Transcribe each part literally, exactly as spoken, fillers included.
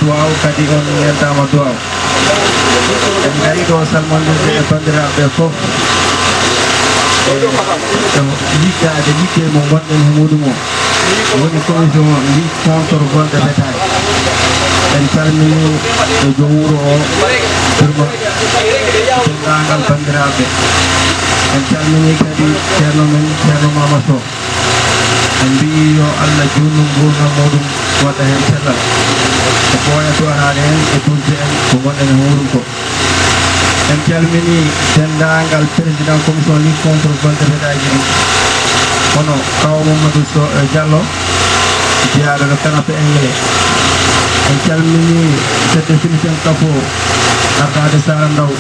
Duwaaw, kadi on ñeentaama duwaaw. En ngari ɗo salmondirde e banndiraaɓe fof. E, e yiggaade ligge mo ngonɗen e muɗum o. Woni commission ndi contre vol de bétail. En calmini e joom wuro o, Birma, denndaangal banndiraaɓe. En calmini kadi ceerno men, Ceerno Mama Sow. En mbiyi yo Allah juutnu nguurndam muɗum, waɗa heen cellal. Ko ɓooya duwataade heen e duusde en ko ngonɗen e muɗum ko. En calmini denndaangal président commission lutte contre vol de bétail ji ɗi, hono Kaw Mamadou Sow, eh, Diallo, jeyaaɗo to Canapé Anglais. En calmini fedde Filisen Kafo, ardaade Sara Ndaw.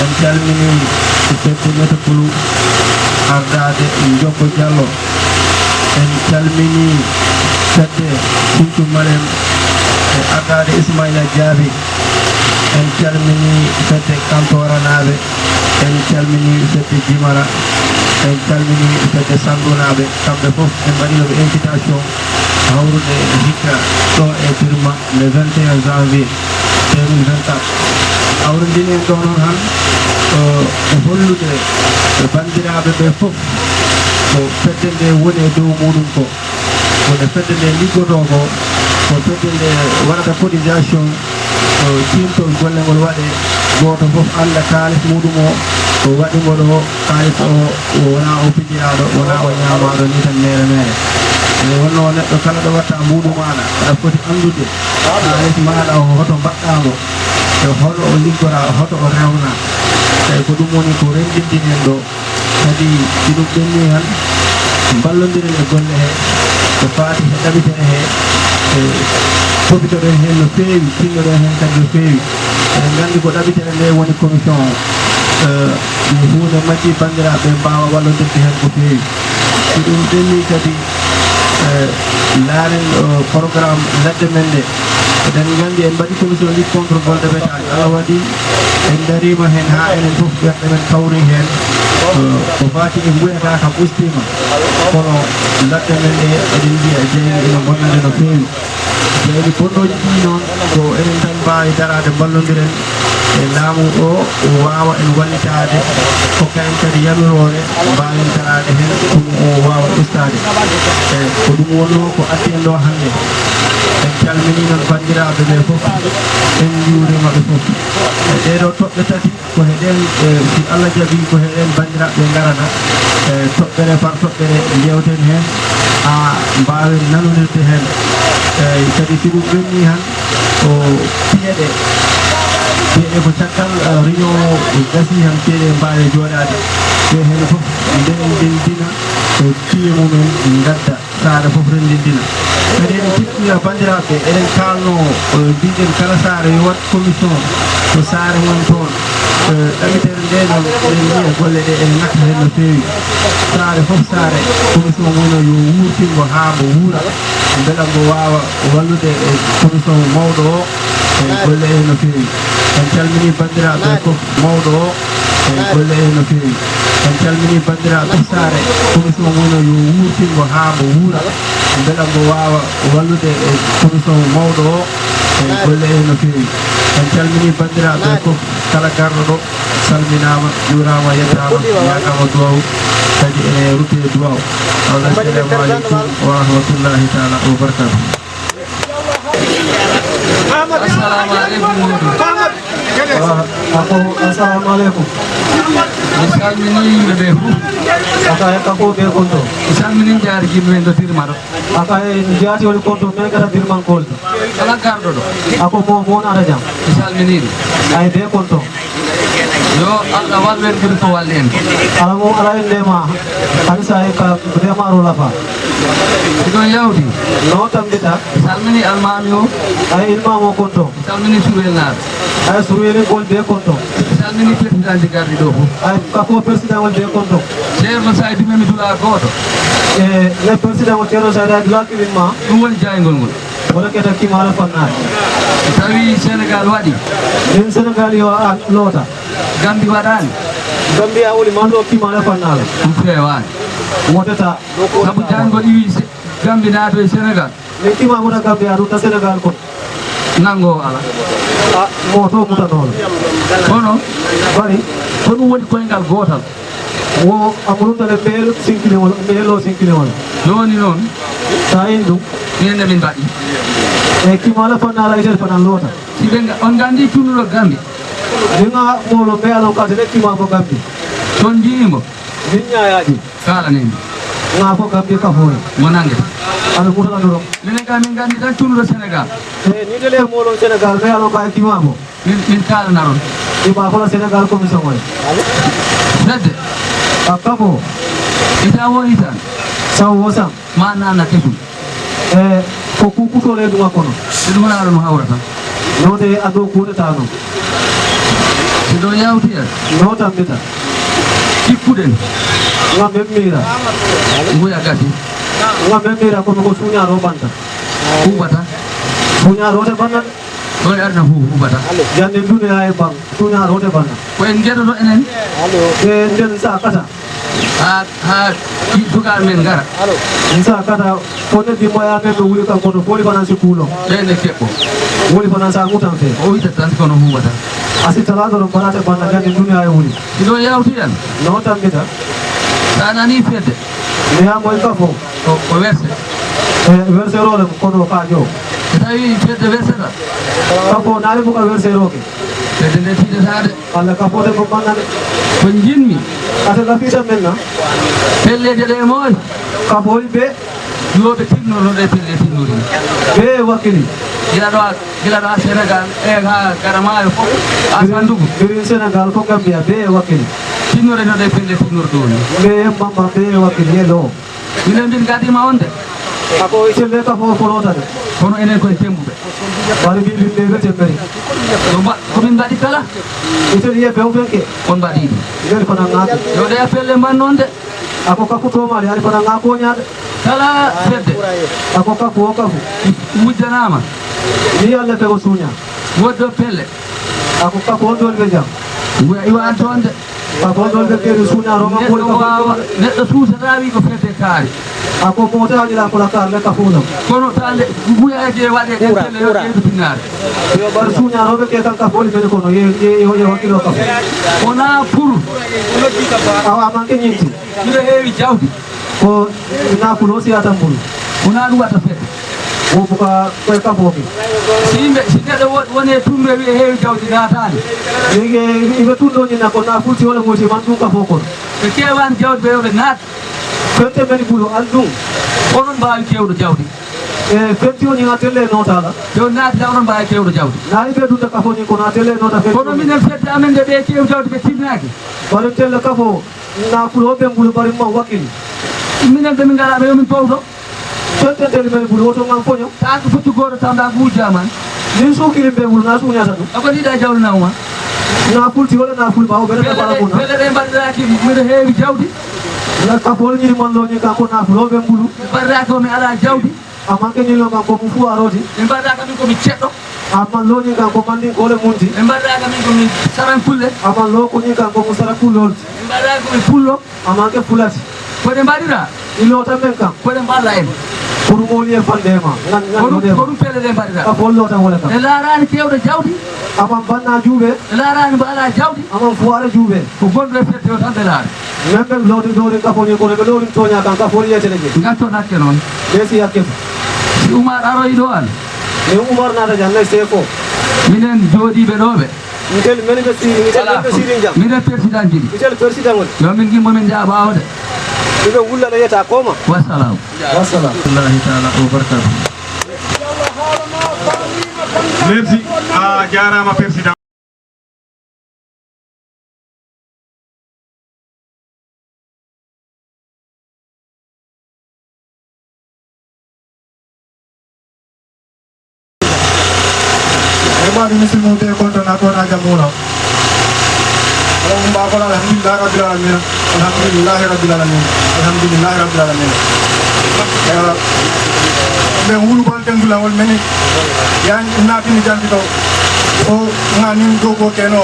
En calmini fedde Netopulu, ardaade Jobbo Diallo. En calmini fedde Sinthiou Malem, e ardaade Ismaila Diaby. En calmini fedde Kantoranaaɓe. En calmini fedde Jimara. En calmini fedde Sandunaaɓe. Kamɓe fof, en mbaɗino ɓe invitation hawrude hikka ɗo e Birma le vingt et un janvier deux mille vingt-quatre. Hawrindini en ɗo noon han, ko e hollude e banndiraaɓe ɓe fof ko fedde nde woni e dow muɗum ko. Ko nde fedde nde liggotoo ko, ko fedde nde waɗata cotisation, ko ciimtol golle ngol waɗee, gooto fof annda kaalis muɗum o, ko waɗi ngo ɗo, kaalis o, o wonaa o pijiraaɗo, wonaa o ñaamaaɗo ni tan meere meere. Nde wonnoo neɗɗo kala ɗo watta mbuuɗu maaɗa, aɗa foti anndude kaalis maaɗa o hoto mbaɗɗaa ngo, e hono o liggora, hoto o rewna. Tawi ko ɗum woni ko renndintini en ɗo. Kadi, si ɗum ɓenni han, mballondiren e golle he, ko faati he ɗaɓitere he, e topitoɗen heen no feewi, tinnoɗen heen kadi no feewi. Eɗen nganndi ko ɗaɓitere nde woni commission o. E, ɗum huunde majji, banndiraaɓe mbaawa wallondirde heen ko feewi. Si ɗum ɓenni kadi, e, laaren, o, programme ladde men nde. Eɗen nganndi en mbaɗi commission lutte contre vol de bétail. Allah waɗi en dariima heen haa enen fof ɓerɗe men kawri heen. Eh, ko faati e nguyata kam ustiima. Kono ladde men ɗe eɗen mbiya jeyni ina bonnande no feewi. Jeyni bonnooji ɗi noon ko enen tan mbaawi daraade mballondiren e laamu o, o waawa en wallitaade, hokka en kadi yamiroore mbaawen daraade heen, ɗum o waawa ustaade. E ko ɗum wonnoo ko addi en ɗo hannde. En calminii noon banndiraaɓe ɓe fof, en njuuriima ɓe fof. E ɗee ɗoo toɓɓe tati, ko he ɗeen, e, si Allah jaɓii, ko he ɗeen banndiraaɓe ngarata, e, toɓɓere par toɓɓere, njeewten heen, haa mbaawen nanondirde heen. E, kadi si ɗum ɓennii han, ko piyeɗe, piyeɗe ko caggal, e, réunion o gasii han, piyeɗe mbaawe jooɗaade. Ɓe heen fof ndendindina, e, piye mumen ngadda. Saare fof renndindina. Kadi eɗen kettina banndiraaɓe, eɗen kaalno, eh, mbiɗen kala saare yo waɗ commission to saare mum toon. Eh, ɗaɓitere nde noon, eɗen mbiya golle ɗe ene ngakka heen no feewi. Saare fof saare, commission mum o yo wuurtin mo haa mbo wuura, mbela mbo waawa wallude e commission mawɗo o. Eyi, golle e no feewi. En calminii banndiraaɓe fof, mawɗo o, eyi, golle e no feewi. En calminii banndiraaɓe saare, commission woni o yo wuurtin mo haa mbo wuura, mbela mbo waawa wallude e commission mawɗo o, eyi, golle e no feewi. En calminii banndiraaɓe fof, kala garɗo ɗo, salminaama, juuraama, yettaama, ñaagaama duwaaw, kadi ene ruttee duwaaw. Assalamu aleykum wa rahmatullahi taala wa barakatuh. Assalamu aleykum, Mamadou. Ah, ako, assalamu aleykum. Mi salmini yimɓe ɓe fof. Aka e kako ɓe konto. Mi salmini jaari yimɓe ɓe no Birma ɗo. Aka e jaati woni konto, men kata Birmankol. Kala garɗo ɗo. Ako mo, mo wonata jam. Mi salmini ɗum. Ay ɓe konto. Yo Allah wallu en, ɓuri ko walli en. Ala mo, ala en ndema. Hani sa e ka ndema ro lafa. Siɗon yawti. No tambita. Salmini almaami o. Ay ilmaamo konto. Salmini Suwel naaɓe. Ay Suwel gol be konto. Salmini président ji garɗi ɗo fof. Ay kako président wol be konto. Ceerno Saydu men mi dula gooto. E, le président o Ceerno Saydu ay dula kiwin ma. Ɗum woni jayngol ngol. Wala keta kimala fannaani. Tawi Sénégal waɗi. Min Sénégal yo a loota. Gambi waɗaani. Gambi a woni manɗo kimala fannaala. Ɗum feewaani. Wotata. Sabu jangol iwi se-, Gambi naato e Sénégal. Min kima wona Gambi a ɗum ta Sénégal ko. Nanngo o alaa. A, mooto mutanooɗo. Kono? Bari? Ko ɗum woni koyngal gootal. Wo amrunta le mbeelo sinkinewol, mbeelo sinkinewol. Jooni noon. So a yiyi ɗum. Minen ne min mbaɗi. E kimaala fannaala e nder fanaan loota. Si ɓe nga-, on nganndi tunnuɗo Gambi. Ni nga molo mbealo kate le kima ko Gambi. Son njiyi mo. Min ñaayaaji. Kaalanee mi. Ŋaa fof kam ɗi kafoore. Mo nannge. Aɗa mutalano ɗum. Minen kam min nganndi tan tunnuɗo Senegaal. E ni de le moolon Senegaal, mais alon ka e kima mo. Min, min kaalana ɗum. Ima fola Senegaal commission oye. Fedde. A kafo. Ita wo itan. Saw wo sam. Ma nana ketum. E ko kukutole ɗuma kono. Si ɗum wona ɗum hawrata. Note a ɗo kuutata noon. Si ɗo yawti en. No tambita. Cikkuɗen. Ngam men miira. Nguya gasi. Ngam men miira kono ko suuñaaro ɓanta. Huɓata. Suuñaaro te ɓanna. Ɗo e aduna hu-, huɓata. Jande duniya e ban. Suuñaaro te ɓanna. Ko en ngeɗoto enen. E nden sa kata. Haa, haa ɗi sukaa men ngara. Sa kata, ko ne di moya men no wuli kan kono, wuli fanan si kuulo. Ɓe ne keɓɓo. Wuli fanan sa mutan fe. O wita tan kono huwata. A si tala ɗo ɗon barate banna gandi duniya e wuli. Si ɗo yawti en. No tambita. Sa nani fedde. Mi ya moy kafo. Ko, ko werse. E werse role kono ka jo. Si tawi fedde werse ta. Kafo naari buka werse roke. Fedde nde tiɗata de. Alla kafote ko bannane. Ko jinmi. Ata lafita men na. Pelleje ɗe moy. Kafoy be. Yo ɓe tinno no ɗe pelle tinnori. Be wakili. Gila ɗo a, gila ɗo a Senegal, e ha Garamaayo fof. A Sandugu. Birin Senegal ko Gambia, be wakili. Tinnore no ɗe pelle tinnori ɗo ni. Be mamba, be wakili, yelo. Minen min ngaddiima on de. Ako itelle ka fof folotade. Kono enen koye tembuɓe. Bari mbi ɓiɓɓe ɓe temberi. Ko mba-, ko min mbaɗi kala. Itelle ye bewbenke. On mbaɗi ɗum. Nder fana ngaki. Yo ɗe pelle mban noon de. Ako kafutomaali, ari fana ngakoñade. Kala fedde. Ako kafu o kafu. Wujjanaama. Ni Alla fe o suuña. Woddo pelle. Ako kafu on ɗon ɓe jam. Nguya iwa an toon de. Ka fo ɗon ɓe keeri suuna roma. Neɗɗo ɓuri ka fo waawa, ɗon. Neɗɗo suusata wi ko fedde kaari. A ko moota waɗi la kola kaar le ka fo ɗon. Kono tande nguya je waɗe e pelle yo ƴeeɗu pinnaare. Yo ɓar suuna roɓe ke kan ka fo ɗi men kono ye, ye, ye, ye wakkilo ka fo. Wona pour. Awa manke ñinti. Mbiɗo heewi jawdi. Ko nafulo si atan bulu. Wona ɗum waɗata fedde. Wo buka koye kafooki. Si yimɓe, si neɗɗo wo-, woni e tundu e wiye heewi jawdi naataani. Yige, iɓe tundoñi na ko na fulti wala muti man ɗum kafoo kon. Ɓe keewaani jawdi ɓe yo ɓe naat. Fente men bulu an ɗum. Onon mbaawi kewɗo jawdi. E fenti o ñiŋa telle nootala. Yo naati la onon mbaawi kewɗo jawdi. Naari ɓe dunta kafoo ñi kono a telle noota fenti. Kono minen fedde amen nde ɓe keew jawdi ɓe timnaaki. Bari telle kafoo. Nafulo ɓe mbulu bari ma wakili. Minen ɓe min ngala ɓe yo min powto. Tententeli men mbulu woto ngam foño. Tan ko futti goto tan da ko wujja man. Min sukili ɓe mbulu na suñata ɗum. Ako ɗiɗa jawle nawma. Na fulti wala na fulba o ɓe reta bala muna. Pelle ɗe mbaɗiraki miɗo heewi jawdi. Na kafol ñiri man loñi kanko nafulo ɓe mbulu. Mbaɗiraki o mi ala jawdi. Amanke ñillo kanko mu fu aroti. Ɓe mbaɗiraki min ko mi ceɗɗo. Amman looñi kan ko mandinkole munti. Ɓe mbaɗiraka min ko min sarankulle. Amman lookuñi kan ko mu sarakullolti. Ɓe mbaɗiraka ko min pullo. Amanke fulati. Ko ɗe mbaɗira. Ilota men kan. Ko ɗe mballa en. Pour moli e fande ma. Ngan, ngan ko ɗum, ko ɗum pelle ɗe mbaɗira. Ka follota wala kan. Ɓe laarani kewɗo jawdi. Amman banna juuɓe. Ɓe laarani mbo ala jawdi. Amman fuwara juuɓe. Ko gonɗo e fedde o tan ɓe laari. Men ɓe lowti lowri kafoñi kono ɓe lowri tooña kan kafoñi yetere je. Ngatton hakke noon. Ɓe si hakke. Si Umar aroyi ɗo an. Min Umar naata jan nay seko. Minen jooɗiiɓe ɗo ɓe. Mitel men ɓe siri, mitel men ɓe siri jam. Minen persidan jiɗi. Mitel persidan woni. Yo min gimmo min jaa ɓaawo de. Miɓe wulla ɗo yeta koma. Wassalam. Wassalam. Allahi taala wa barakatuh. Merci. A jaaraama persidan. Eɓaɗo misilmo ɓe konton a kona jamula. Ala umba kola alhamdulillah rabbil alamin. Alhamdulillah rabbil alamin. Alhamdulillah rabbil alamin. Eh, ɓe wulubal tendulawol meni. Yan natini janti to. Ko nganin dogo keno.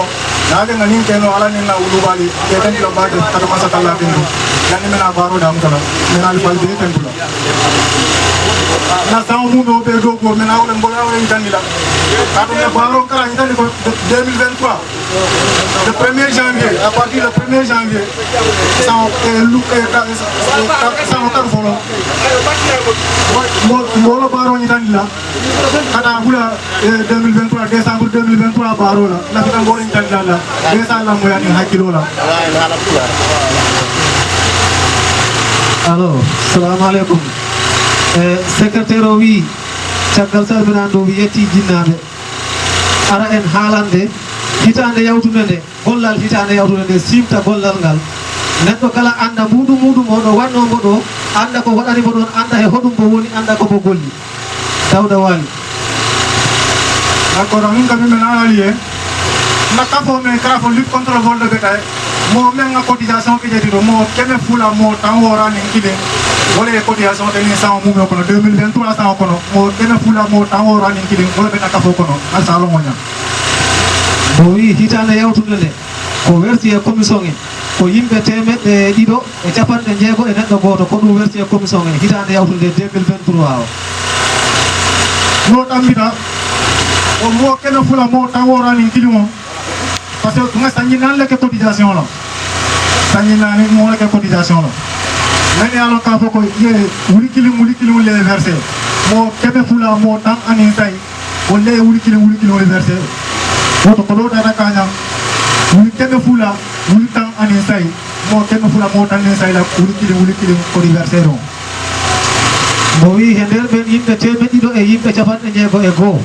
Naade nga nin keno ala nin na ulubali ke kan la bade kata masa kala bindu. Yani mena baro dam kala. Mena al fal be kan bula. Na samu do be do go mena wala mbola wala kan la. Kato ɓe baaro kala hitande ko deux mille vingt-trois. Le premier janvier, à partir le premier janvier, san o, e lu-, e ka-, e ka-, san o kar folo. Mo, mo lo baaro hitande la. Kata hula, e deux mille vingt-trois, décembre deux mille vingt-trois baaro la. La fita ngoro hitande la. Desa la mo yani hakkilo la. Allo, salamu aleykum. E, secrétaire o wi, caggal salminaandu o wi yetti jinnaaɓe. Ara en haalande hitaande yawtunde nde, gollal hitaande yawtunde nde, siimta gollal ngal. Neɗɗo kala annda mbuuɗu muuɗum o ɗo waɗnoo mbo ɗo, annda ko waɗani mbo ɗoon, annda he hoɗum mbo woni, annda ko mbo golli. Dawda Waali. D'accord, min kam min alali e. Na kafo men kala fo lutte contre le vol de bétail. Mo men nga cotisation ke jeti ɗo, mo keme fula mo tan wora nin kilin. Wala e cotisation ke nin san o mum kono deux mille vingt-trois san o kono. Mo keme fula mo tan wora nin kilin. Wala ɓe na kafo kono. Alsa lo moña. Mo wi hitaande yawtunde nde, ko werti e commission en, ko yimɓe teemeɗɗe ɗiɗo e capanɗe jeego e neɗɗo gooto, ko ɗum werti e commission en hitaande yawtunde deux mille vingt-trois o. No ɗambita, o mo keme fula mo tan wora nin kilin o. Parce que nga sanji nan leke cotisation la. Sanji nan mo leke cotisation la. Men ye a lon ka fo ko ye wuli kilin, wuli kilin le verse. Mo keme fula mo tan anin say. Wala ye wuli kilin, wuli kilin, wuli verse. Woto ko ɗo tata kaña. Wuli keme fula, wuli tan anin say. Mo keme fula, mo tan anin say la, wuli kilin, wuli kilin, ko ɗi verse ɗon. Mo wi he nder ɓen yimɓe teemeɗɗe ɗiɗo e yimɓe capanɗe jeego e goo.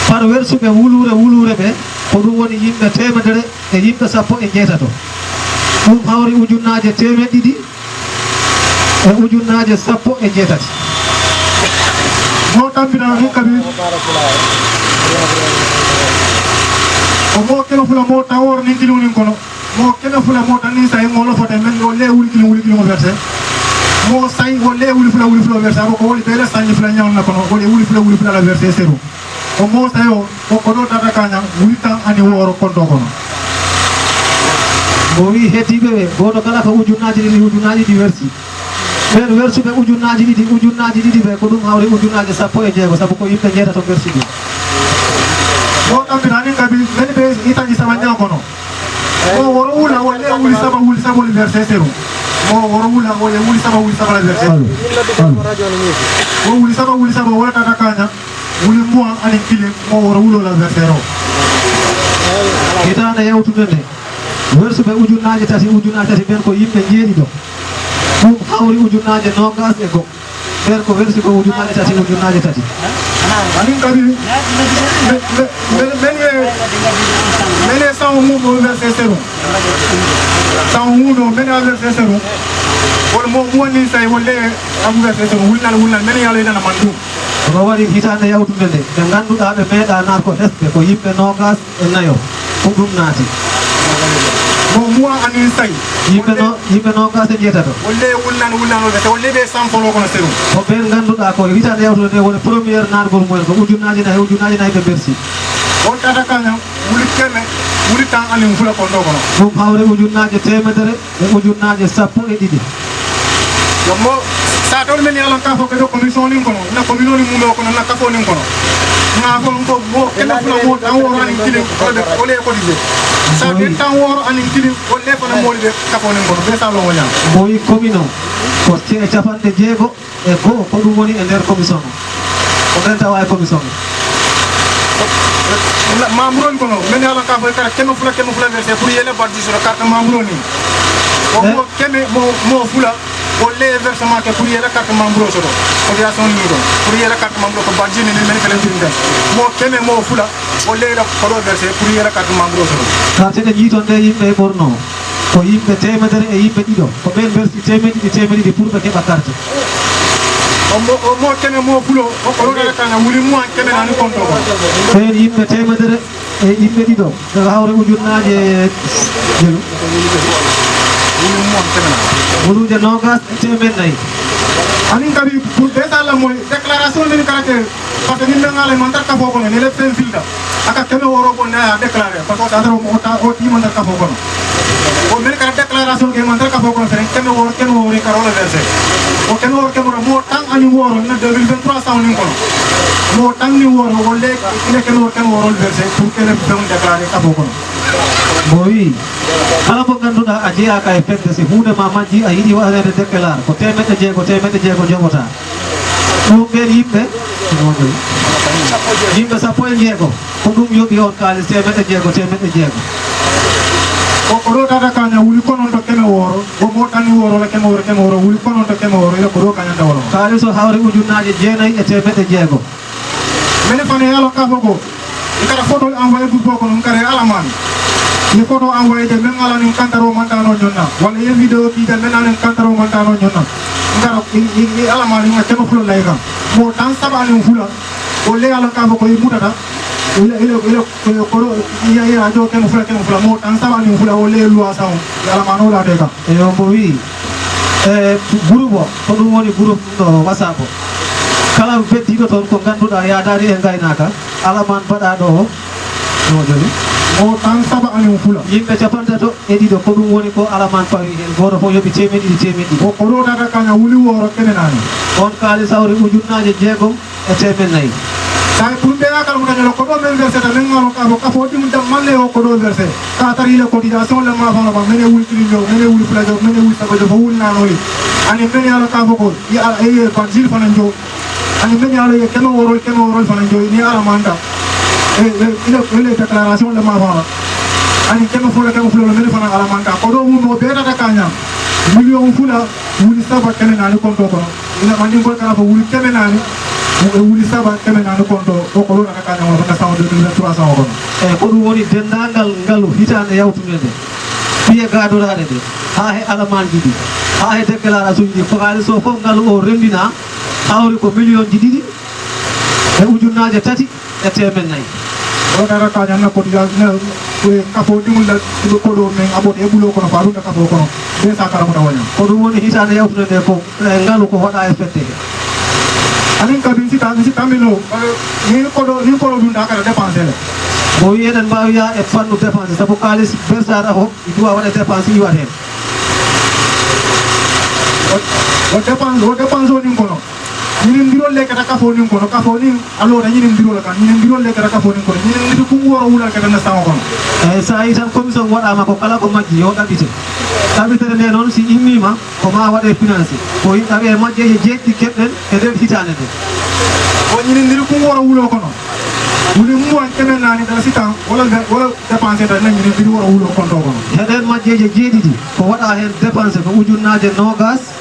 Par wersuɓe wuluure, wuluure ɓe, ko ɗum woni yimɓe teemedere e yimɓe sappo e jeetato. Ɗum hawri ujunnaaje teemeɗɗe ɗiɗi e ujunnaaje sappo e jeetati. Mo tambina min kadi. Ko mo keme fula mo tawor nin kilin kono. Mo keme fula mo tan nin say mo lo fote men o le wuli kilin wuli kilin o verse. Mo say o le wuli fula wuli fula o verse. Ko woli bele sanji fula ñaw na kono. Woli wuli fula wuli fula la verse zéro. O mo say o ko ko do tata kaña wuli tan ani woro konto kono. Mo wi heddiɓe ɓe, goto kala ko ujunnaaji ɗiɗi, ujunnaaji ɗi wersi. Ɓen wersuɓe ujunnaaji ɗiɗi, ujunnaaji ɗiɗi ɓe, ko ɗum hawri ujunnaaji sappo e jeego, sabu ko yimɓe jeetato wersi ɗum. Mo tambita nin kabi, men ɓe itaji sama ñaw kono. Mo woro wula, wole wuli saba, wuli saba, wuli verse seru. Mo woro wula, wole wuli saba, wuli saba, la verse. Allo, allo. Mo wuli saba, wuli saba, wala tata kaña. Wuli muwa ani kile, mo woro wulo la verse ro. Hitaande yawtunde nde. Wersuɓe ujunnaaje tati, ujunnaaje tati ɓen ko yimɓe jeeɗiɗo. Ɗum hawri ujunnaaje noogas e go. Ɓen ko wersuɓe ujunnaaje tati, ujunnaaje tati. Anin kadi, me, me, me, men ye, men ye san o mum o verse seru. San o mum o men a verse seru. Wol mo, mo ni say, wol le amu verse seru. Wulnal, wulnal, men ye ala ina mandu. Ko waɗi hitaande yawtunde nde, ɓe ngannduɗaa ɓe meeɗaa naat ko hesɓe, ko yimɓe noogas e nayo, ko ɗum naati. Mo muwa anin say. Yimɓe no, yimɓe noogas e jeetato. Wolle wulnan, wulnan, wolle, wolle ɓe san folo kono seru. Ko ɓen ngannduɗaa ko hitaande yawtunde nde woni première naatgol mumen, ko ujunnaaji nayi, ujunnaaji nayi ɓe bersi. On tata kañam, wuli keme, wuli tan anin fula kondo kono. Ɗum hawri ujunnaaje teemedere. E ujunnaaje sappo e ɗiɗi. Yo mo, sa tawde men yalan ka fof ɓe ɗo commission nin kono, na commune ni mum o kono, na kafo nin kono. Nga fo ko mo, kena fula mo, tan woro anin kilin, wala ɓe, wala e cotisé. Sa ɓe tan woro anin kilin, wala e fana moli ɓe kafo nin kono, ɓe sa lo wanya. Mboyi commune o, ko ce-, capanɗe jeego. E goo, ko ɗum woni e nder commission o. Ko ɓen tawa e commission o. La, membre on kono, men yalan ka foy kala keme fula, keme fula verse pour yele badji sur la carte membre ni. O mo keme mo, mo fula, o le versement ke pour yele carte membre o soto. Cotisation ni ɗo. Pour yele carte membre ko badji ni men kala ɗum tan. Mo keme mo fula, o le la ko ɗo verse pour yele carte membre o soto. Carte ɗe jiiton ɗe yimɓe e ɓorno. Ko yimɓe teemedere e yimɓe ɗiɗo. Ko ɓen bersi teemeɗe ɗiɗi, teemeɗe ɗiɗi pour ɓe keɓa carte. O mo, o mo kene mo fulo, o ko ɗo kana wuli mo an kene nani konto ko. Ɓen yimɓe teemedere e yimɓe ɗiɗo. Daga hawre ujunnaaje jelu. Wuli mo an kene nani. Wuluuje noogas e teemeɗe nayi. Anin kadi, pour ɓe sala moy, déclaration min kala ke Parce que min nangala e mandat kafo kono, ne le fen filta. Aka keme woro bon na déclaré. Parce que sa daro mo ta o ti mandat kafo kono. O men kala déclaration ke mandat kafo kono, fere keme woro, keme woro e karola versé. O keme woro, keme woro, mo tan ani woro, na deux mille vingt-trois sa o nin kono. O tanni woro o le ile keno keno woro verse pour kene fen déclaré kafo kono. Mo wi kala mo ngannduɗaa a jeyaaka e fedde, si huunde ma majji a yiɗi waɗaneede déclare, ko teemeɗɗe jeego teemeɗɗe jeego njoɓotaa. Ɗum ɓeen yimɓe yimɓe sappo e jeego, ko ɗum yoɓi on kaalis teemeɗɗe jeego teemeɗɗe jeego. O ko ɗo tata kaña wuli konon to keme woro o mo tanni woro la keme woro keme woro wuli konon to keme woro ila ko ɗo kañanta woro. Kaalis o hawri ujunnaaje jeenayi e teemeɗɗe jeego. Mene fane yalo kafo ko. Ikara photo envoyé groupe kono kare alaman. Ye photo envoyé de men alanin kantaro mantano ñonna wala ye vidéo ki de men alanin kantaro mantano ñonna. Ikara i i i alaman nga keno fulo layka. Mo tan saba anin fula. O le ala kafo ko i mutata. Ile ile ile ko ko iya iya do keno fula keno fula mo tan saba anin fula o le luwa sawo. Alaman o la teka. Eyo, mbo wiyi, e groupe o, ko ɗum woni groupe ɗo WhatsApp o. Kala beddiiɗo toon ko ngannduɗaa yaadaani e ngaynaaka, alamaan baɗaaɗo o, no joni? O tan saba anin fula. Yimɓe capantato e ɗiɗo, ko ɗum woni ko alamaan fawi heen, gooto fof yoɓi teemeɗɗe ɗiɗi, teemeɗɗe ɗiɗi. O ko ɗo tata kaña wuli wooro kenenaani. On kaalis hawri ujunnaaje jeegom e teemeɗɗe nayi. Tawi pour ɓe yakal mo dañalo ko ɗo men verset ta men ngalo kafo kafo ɗi mun dam malle o ko ɗo verset. Ka tari le cotisation le ma fana ba mene wul kili njo mene wul fula jo mene wul saba jo fo wul nano yi. Ani mene ala kafo ko yi ala eye ban jil fana njo. Ani mene ala ye keme worol keme worol fana njo ni ala manta. E e ile ile déclaration le ma fana. Ani keme fula keme fula mene fana ala manta ko ɗo mun mo be ta kaña. Million fula wuli saba kene nani konto kono. Ina mandi ngol kana ko wuli keme nani. E wuli saba keme nani konto o ko lona kaka nyawo na sawo deux mille trois cents o kono. E ko ɗum woni denndaangal ngalu hitaande yawtunde nde, piye gaadoraade nde, haa he alamanji ɗi, haa he déclaration ji, ko kaalis o fof ngalu o renndina, hawri ko million ji ɗiɗi e ujunnaaje tati e teemen nayi. O dara ka nyanna ko diga na ko kafo dimul da ko do men abot e bulo kono faru da kafo kono. Be sa karamu da wanya. Ko ɗum woni hitaande yawtunde nde ko e ngalu ko waɗa e fedde he. Anin ka bin sita mi sita mino. Ni ko do ni ko do dunda kala dépenser le. Mo wi eɗen mbaawi yaa e fannu dépense sabu kaalis bersaɗa o i duwa waɗa dépense iwat heen. O dépense o dépense o nin kono. Ñinin ndirol le kata kafo nin kono kafo nin alora ñinin ndirol kan ñinin ndirol le kata kafo nin kono ñinin ndir kum woro wulal kata na sawo kono. Eyi so a yi tan commission waɗama ko kala ko majji yo ɗaɓite. Ɗaɓitere nde noon si immiima ko ma waɗe financé ko ɗaɓe majjeje jeeɗiɗi keɓɗen e nder hitaande nde. O ñinin ndir kum woro wulo kono. Wuli muwan kemen nani dara sitan wala wala dépense tan na ñinin ndir woro wulo konto kono. Heɗen majjeje jeeɗiɗi ko waɗa heen dépense ko ujunnaaje noogas.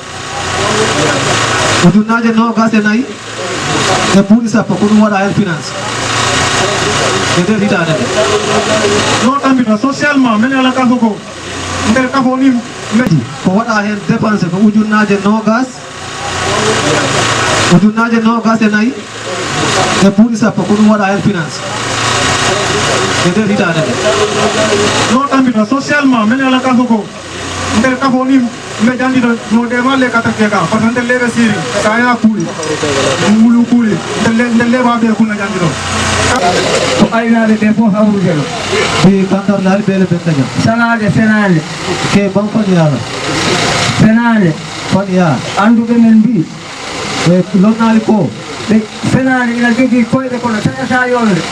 Ujunnaaje noogas e nayi e buuɗi sappo ko ɗum waɗa heen finance e nder hitaande nde. No ɗambita socialement men ala kafo ko nder kafo ni meti ko waɗa heen dépense ko ujunnaaje noogas. Ujunnaaje noogas e nayi e buuɗi sappo ko ɗum waɗa heen finance e nder hitaande nde. No ɗambita socialement men ala kafo ko nder kafo ni. Mbe jandi to no de ma le kata ke ka parce que nder lebe siri saya kuli mulu kuli nder le nder leba be kuna jandi to. Ko aynaade ɓe fof hawrude ɗo. Ɓe kantar laali beele ɓe kaña. Sanaade senaande. Ke ban fan yaala. Senaande. Fan yaa. Annduɓe men mbi e lonnaali ko. Ɓe senaande ina jogii koyɗe kono taƴata yolde.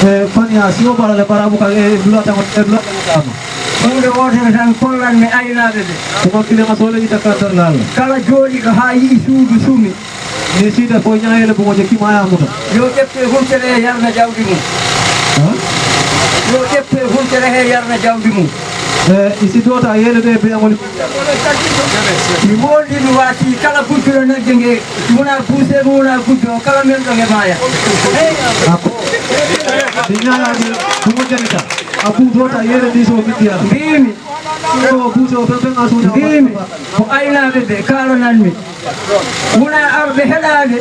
E fan yaa si o bara le barabu ka e dulata e dulata kama. Hunde wootere tan kollan mi aynaaɓe ɓe. Kuma kile ma sole ita kantar laala. Kala jooɗiiɗo haa yi'i suudu sumi. Ni sida fof ñaayele bugo je kima ya muta. Yo ƴeppe huntere he yarna jawdi mum. Yo ƴeppe huntere he yarna jawdi mum. E isi dota yele de be amoni. Mi mondi mi wati kala gujjuɗo nagge nge wona buuse mo wona gujjo kala men ɗo he maya. Ako. Di ñaayade bugo janita. Abu dota yele ni so mi diya. Mbimi. Ko buuse o fen fen asuña. Mbimi. Ko aynaaɓe ɓe kaalananmi. Wona arɓe heɗaade.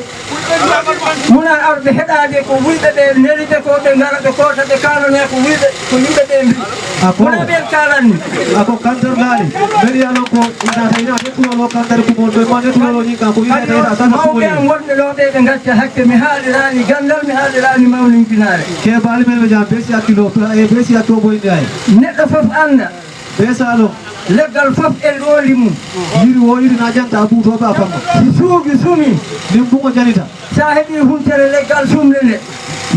Wona arɓe heɗaade ko wuyɓe ɓe neli ɓe ko ɓe ngara ɓe koota ɓe kaalane ko wuyɓe ko yimɓe ɓe mbi. Wona ɓen kaalanmi. Ako kantar laali. Mbeɗa yano ko inata ina ɓe kulolo kantar ko mon ɓe mane kulolo ñi kanko ina ta ina sasa ko mawɓe am wonɓe ɗo ɓe ɓe ngacca hakke mi haalirani gandal mi haalirani mawninkinaare. Ke baali men ɓe jam besi hakkilo e besi hakko boyde ay. Neɗɗo fof annda. Be salo. Leggal fof e ndondi mum. Yiri wo yiri na janta buto ba famma. Si suugi sumi. Nin bungo janita. Sa heɓi huntere leggal sumde nde.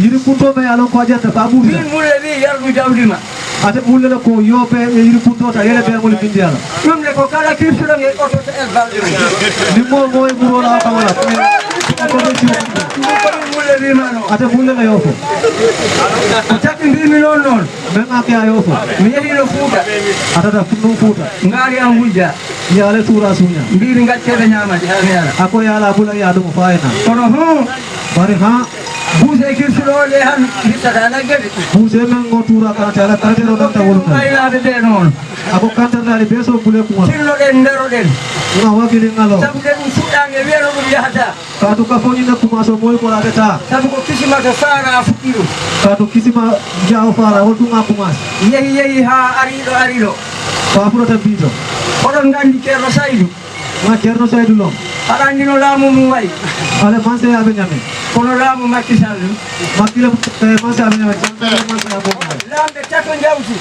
Yiri kunto be alon ko janta fa buto. Min mulle wi yardu jawdi ma. Ate mulle la ko yo be e yiri kunto ta yele be mol bindi ala. Ɗum ne ko kala kirsuɗo e oto to el balɗe. Ni mo mo e buro la ka wala. Ko be si. Ɗum ko min mulle wi ma no. Ate mulle la yo fo. Ko taki mbimi noon noon. Men ake ayo fo. Mi yehino Fuuta. Atata ɗum Fuuta. Ngaari am wujja. Yaale tuura suña. Mbiimi ngacceede ñaamade haa mi ara. Ako yaala bula ya ɗum fayna. Kono hon. Bari ha. Buuse kirsuɗo o nde han mbittata nagge de. Buuse men ngo tuura kana tala karte ro danta wolu. Aynaaɓe ɓe noon. Ako kantarɗaali be so bule kuma. Tinnoɗen ndaroɗen. Nga wakili ngalo. Sabu de ɗum fuɗɗaange wiyano ɗum yahata. Kaatu ka foni na kumaso moy ko la beta. Sabu ko kisima to faara fuɗɗi ɗum. Kaatu kisima jawo faara wol ɗum a kumas. Yehi yehi haa ari ɗo ari ɗo. Ko afro ta bito. Oɗon nganndi Ceerno Saydu. Ma Ceerno Saydu lo. Aɗa anndi no laamu mum wayi. Ale manse ya be ñame. Kono laamu Makki Sall. Makki la eh, manse ya be ñame. Manse ya bo. Laamɓe tato njawti.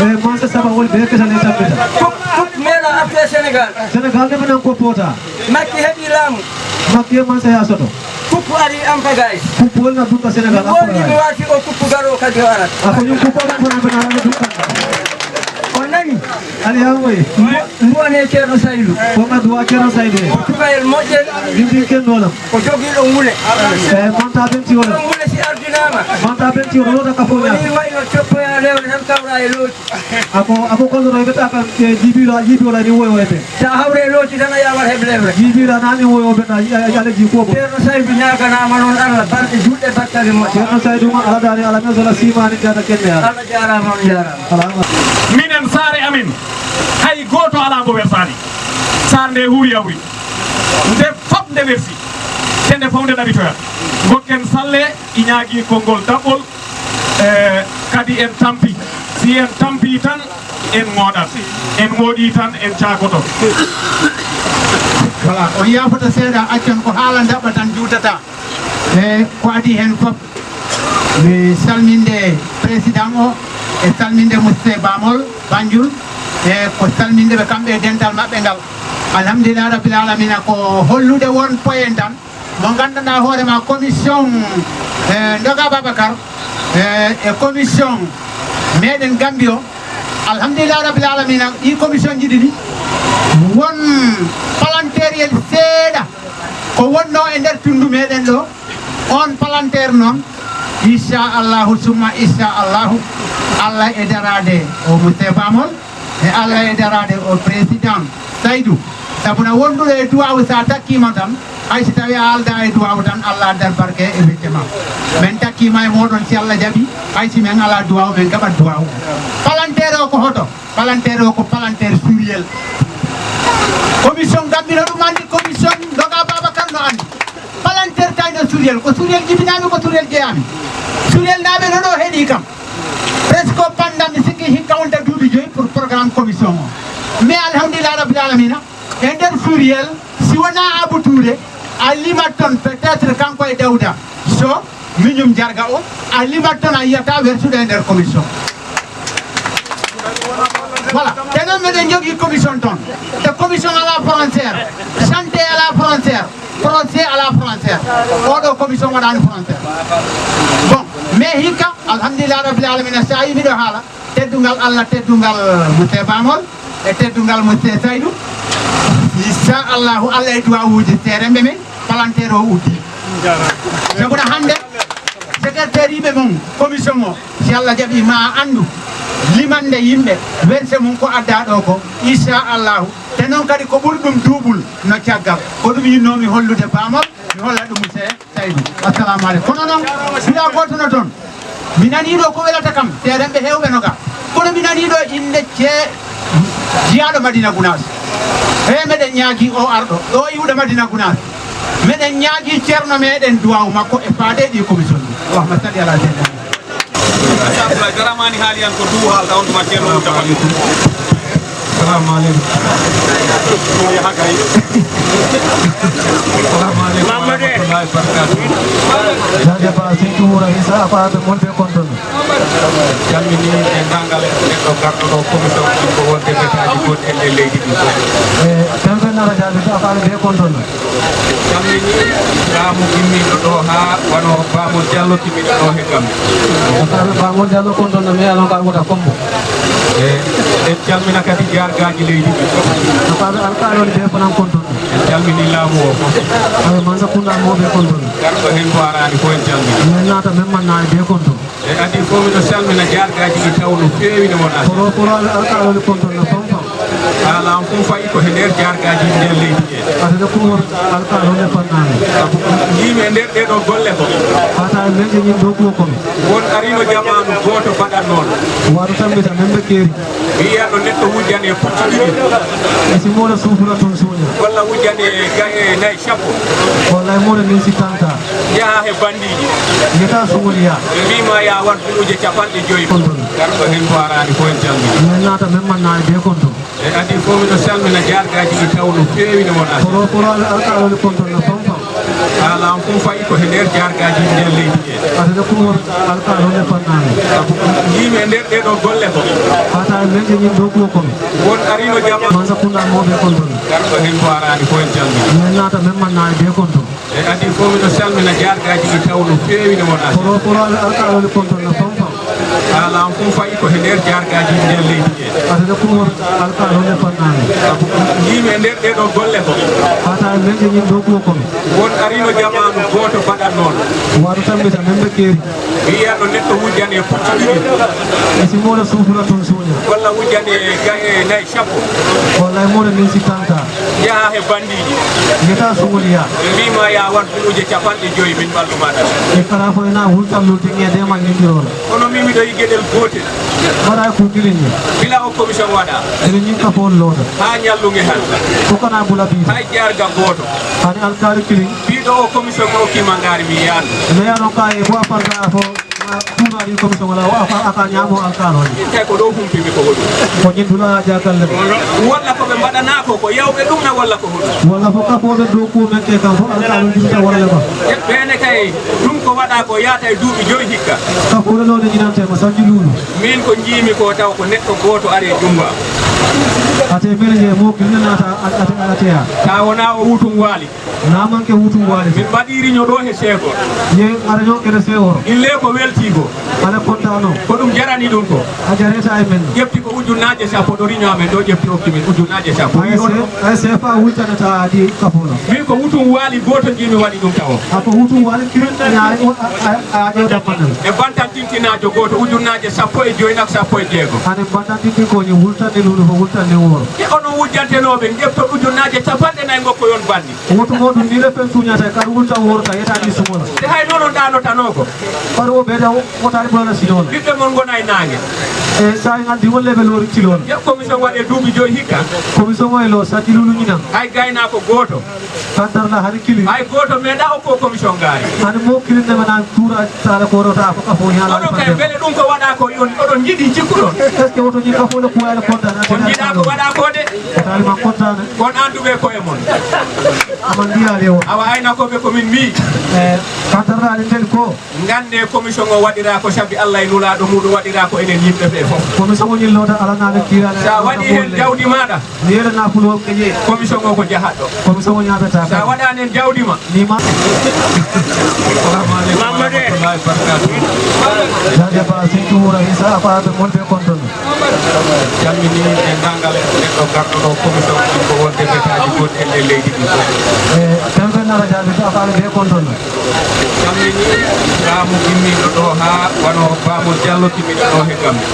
Eh, manse saba wol be kesa ne tabbita. Kup kup meeɗa artu e Sénégal. Sénégal ne manan ko pota. Makki heɓi laamu. Makki e mansa ya soto. Kuppu ari am pagay. Kuppu wol na dunta Sénégal. Mi wowni mi waati o kuppu garo kadi o arat. Ako ñun kuppu ɗum fana fana ala dunta. On nani? Ali ya moy. Mbo- Mbone Ceerno Saydu. Ko ma duwa Ceerno Saydu. Ko cubayel moƴƴel. Yimbi ken dolam. Ko jogiiɗo ngule. Eh, manta ben ti wala. Ngule si ardinaama. Manta ben ti wala da ka fo ya. Woni wayno coppoya lewre tan kawra e looci. Ako ako kondo ro beta kan eh, jibila jibila ni woyo ebe. Sa hawre looci tan a yawat heblewre. Jibila nani woyo beta ya ya ji ko bo. Ceerno Saydu ñaaganaama noon Allah balɗe juɗɗe battane moƴƴe. Ceerno Saydu ma ala dare ala meso la simani jada kende ala. Allah jaaraama on jaaraama. Ala. Minen saare amin hay gooto alaa mbo wersaani. Saare nde huuri yawri. Nde fop nde wersi. Te nde fof nde ɗaɓitoya. Ngokken salle i ñaagii konngol daɓɓol. E kadi en tampi. Si en tampi tan en ŋooɗat. En ŋooɗii tan en caakoto. Voilà, on yaafata seeɗa, accon ko haala ndaɓɓa tan juutata. E ko adii heen fof, mi salminde président o, e salminde Mousté Bamol Banjul, e ko salminde ɓe kamɓe e dental maɓɓe ngal. Alhamdulillah rabbil alamina, ko hollude won poyen tan mo nganndanɗaa hoore ma commission, e Ndoga Babacar, e e commission meɗen Gambie o. Alhamdulillah rabbil alamina, ɗi commission ji ɗiɗi won palanteeriyel seeɗa ko wonno e nder tunndu meɗen ɗo. On palanteer noon, inchallahu summa inchallahu, Allah e daraade o Mousté Bamol, e Allah e daraade o président Saydou. Sabu na wonduɗo e duwaawu, sa takkiima tan, hay si tawi a alda e duwaawu tan, Allah addat barke e wecce ma. Min takkiima e mooɗon, si Allah jaɓi, hay si min ala duwaawu, min keɓat duwaawu. Palanteer o ko hoto? Palanteer o ko palanteer Suriel. Commission Gambino ɗum anndi, commission Ndoga Babacar no anndi. Palanteer tawi no Suriel, ko Suriel jibinami, ko Suriel jeyami. Suriel naaɓe no ɗo heɗi kam. Presque pandan mi sikki hikka wonta duuɓi joyi pour programme commission o. Mais alhamdulillah rabbil alamina, e nder Suriel, si wona Abou Touré, a limat ton peut-être kanko e Dawda. So miñum jarga o, a limat ton a yiyata wersuɗo e nder commission. Voilà, te noon meɗen jogii commission toon. Te commission ala frontière, santé ala frontière, procès ala frontière. Oɗo commission waɗani frontière. Bon, mais hikka, alhamdulillah rabbil alamina, sa yi miɗo haala, teddungal Allah, teddungal Mousté Bamol, e teddungal Mousté Saydou. Inchallahu Allah e duwawuji seeremɓe men, palanteer o uddi. Sabu na hannde, secrétaire yiɓe mon commission o, si Allah jaɓi ma anndu limande yimɓe, werse mum ko adda ɗo ko, inchallahu. Te noon kadi ko ɓuri ɗum duubul no caggal. Ko ɗum yinnoomi hollude Bamol, mi holla ɗum se Saydu. Assalamu aleykum. Kono noon, bila gooto no toon. Mi nanii ɗo ko welata kam, seerenɓe heewɓe no ga. Kono mi nanii ɗo innde ce-, jiyaaɗo Madina Gunaas. He meɗen ñaagii o arɗo, ɗo iwɗo Madina Gunaas. Meɗen ñaagii ceerno meɗen duwaawu makko e faade ɗi commission ɗi. Allahumma salli ala sayyidina. Abdoulaye Dramani haali yan ko duwu haalta on tuma ceerno Moussa Fallou. Assalamu aleykum. Assalamu aleykum wa rahmatullahi wa barakatuh. Jaajëf, Ba, Seydi Wuro Issa, afaaɓe mon ɓe konton. Calmini denndaangal neɗɗo garɗo ɗo commission ɗin ko wonde metaaji goɗɗi e nder leydi ndi fof. E, temedere nara jaajëf, afaaɓe ɓe konton. Calmini laamu gimmiiɗo ɗo haa wano Bamon Diallo gimmiiɗo ɗo he Gambie. Afaaɓe Bamon Diallo konton no mi alon ka wota kombo. E, en calmina kadi jaargaaji leydi ndi. Afaaɓe alkaalol ɓe fanan konton. En calmini laamu o fof. Aɓe Mansa Kunda mo ɓe konton. Garɗo heen ko araani fof en calmini. Men naata men mannaali ɓe konton. E adii fof miɗo salmina jaargaaji ɗi taw no feewi no wona. Poro poro alkaalol konton no fam fam. Haala am fof fayi ko he nder jaargaaji nder leydi he. Adana ko alkaalol e fannaani. Sabu ko njii-mi e nder ɗee ɗoo golle ko. Fata e men e ñin ɗoo kuwo kono. Won ariino jamaanu gooto baɗat noon. Waɗu tan mbiyata men ɓe keeri. Wiyaano neɗɗo wujjane pucci ɗiɗi. E si moɗo suufura tun suuña. Walla wujjane gaye nayi sappo. Wallay moɗo min si tanta. Yaha he bandiiji. Yeta suuliya. Ɓe mbiima ya waɗ buuɗe capanɗe joyi. Konton. Garɗo heen ko araani fof en calmini. Men naata men mannaali ɓe konton. E adii fof miɗo salmina jaargaaji ɗi taw no feewi no wona. Poro poro alkaalol konton no fam fam. Haala am fof fayi ko he nder jaargaaji nder leydi he. Adana ko alkaalol e fannaani. Sabu ko njii-mi e nder ɗee ɗoo golle ko. Fata e men e ñin ɗoo kuwo kono. Won ariino jama. Mansa Kunda mo ɓe konton. Garɗo heen ko araani fof en calmini. Men naata men mannaali ɓe konton. E adii fof miɗo salmina jaargaaji ɗi taw no feewi no wona. Poro poro alkaalol konton no fam fam. Haala am fof fayi ko he nder jaargaaji nder leydi he. Adana ko alkaalol e fannaani. Sabu ko njii-mi e nder ɗee ɗoo golle ko. Fata e men e ñin ɗoo kuwo kono. Won ariino jamaanu gooto baɗat noon. Waɗu tan mbiyata men ɓe keeri. Wiyaano neɗɗo wujjane pucci ɗiɗi. E si moɗo suufura tun suuña. Walla wujjane gaye nayi sappo. Wallay moɗo min si tanta. Yaha he bandiiji. Yeta suuliya. Ɓe mbiima ya waɗ buuɗe capanɗe joyi min mballu ma tan. E kala fof ena wultal lulti ñeede ma ñindirola. Kono min miɗo yi geɗel gootel. Mbaɗa e ko gilin ni. Bila o commission waɗa. Ene ñin ka fof looda. Haa ñallunge han. Ko kana bula bi. Hay jaarga gooto. Hani alkaali kilin. Biiɗo o commission mo okkiima ngaari mi yaandu. Meyano ka e bo a parga a fo ma tuumaɗi commission wala o afa aka ñaamo alkaali on. Min kay ko ɗo humpimi ko hoɗum. Ko ñin dula jaakalle. Walla ko ɓe mbaɗanaa ko, ko yawɓe ɗum na walla ko hoɗum. Walla fof kafooɓe dow kuumen ke kam fof alkaali on jibita walla ma. E ɓeene kay ɗum ko waɗa ko yaata e duuɓi joyi hikka. Kafooɓe noon e ñinante ma sanji luulu. Min ko njiimi ko taw ko neɗɗo gooto ari e Jumba. Ate mene je mo kilna nata ate ate ya. Taw wona o wutum waali. Namanke wutum waali. Min mbaɗi riño ɗo he seegol. Ye ara ño kene seegol. Ille ko weltigo. Ala kontano. Ko ɗum jarani ɗum ko. A jareta e men. Ƴefti ko ujunnaaje sappo ɗo riño amen ɗo ƴefti okki min ujunnaaje sappo. Ay se ay se fa wultanata adi kafono. Min ko wutum waali gooto njiimi waɗi ɗum tawo. Ako wutum waali kirin ñaari o a a a ƴewta panel. E bantan tintinaajo gooto ujunnaaje sappo e joyi nak sappo e jeego. Hade bantan tintin ko ni wultande lulu ko wultande woro. E onon wujjantenooɓe ƴefton ujunnaaje capanɗe nayi ngokkoyon banni. Woto mo ɗum ni refen suñata kadi wulta worta yetani sumola. Te hay noon on ɗaanotanoo ko. Par o ɓeɗa wotani ɓoyla sinola. Ɓiɓɓe mon ngona e naange. E sa en andi wolle ɓe lori tilon. Yo commission waɗe duuɓi joyi hikka. Commission o e lo sa tilulu ñinan. Hay gaynaako gooto. Kantarla hari kili. Hay gooto meeɗa o ko commission ngaari. Hani mo kilinde mana tura sala ko rota ko kafo ñala. Oɗon kay mbele ɗum ko waɗa ko yon oɗon njiɗi jikkuɗon. Est-ce que woto ñi kafo le kuwala kontana? On njiɗa ko waɗa ko de. Tali ma kontana. Kon anduɓe koye mon. Aman ndiyaali o. Awa ayna ko ɓe ko min mii. Eh, kantarla ni tel ko. Ngannde commission o waɗiraa ko sabi Allah e Nulaaɗo muuɗum, waɗiraa ko enen yimɓe ɓee fof. Commission o ñillooda alanaade kiiraade. So a waɗii heen jawdi maaɗa. Yeere nafulo keƴe. Commission o ko jahatɗo. Commission o ñaabetaaka. So a waɗaani heen jawdi ma. Ni ma. Assalamu aleykum wa rahmatullahi wa barakatuh. Jaajëf Ba, Seydi Wuro Issa, afaaɓe mon ɓe konton. Calmini denndaangal neɗɗo garɗo ɗo commission ɗin ko wonde metaaji goɗɗi e nder leydi ndi fof. E temedere nara jaabito afaaɓe ɓe konton. Calmini laamu gimmiiɗo ɗo haa wano Bamon Diallo gimmiiɗo ɗo he Gambie.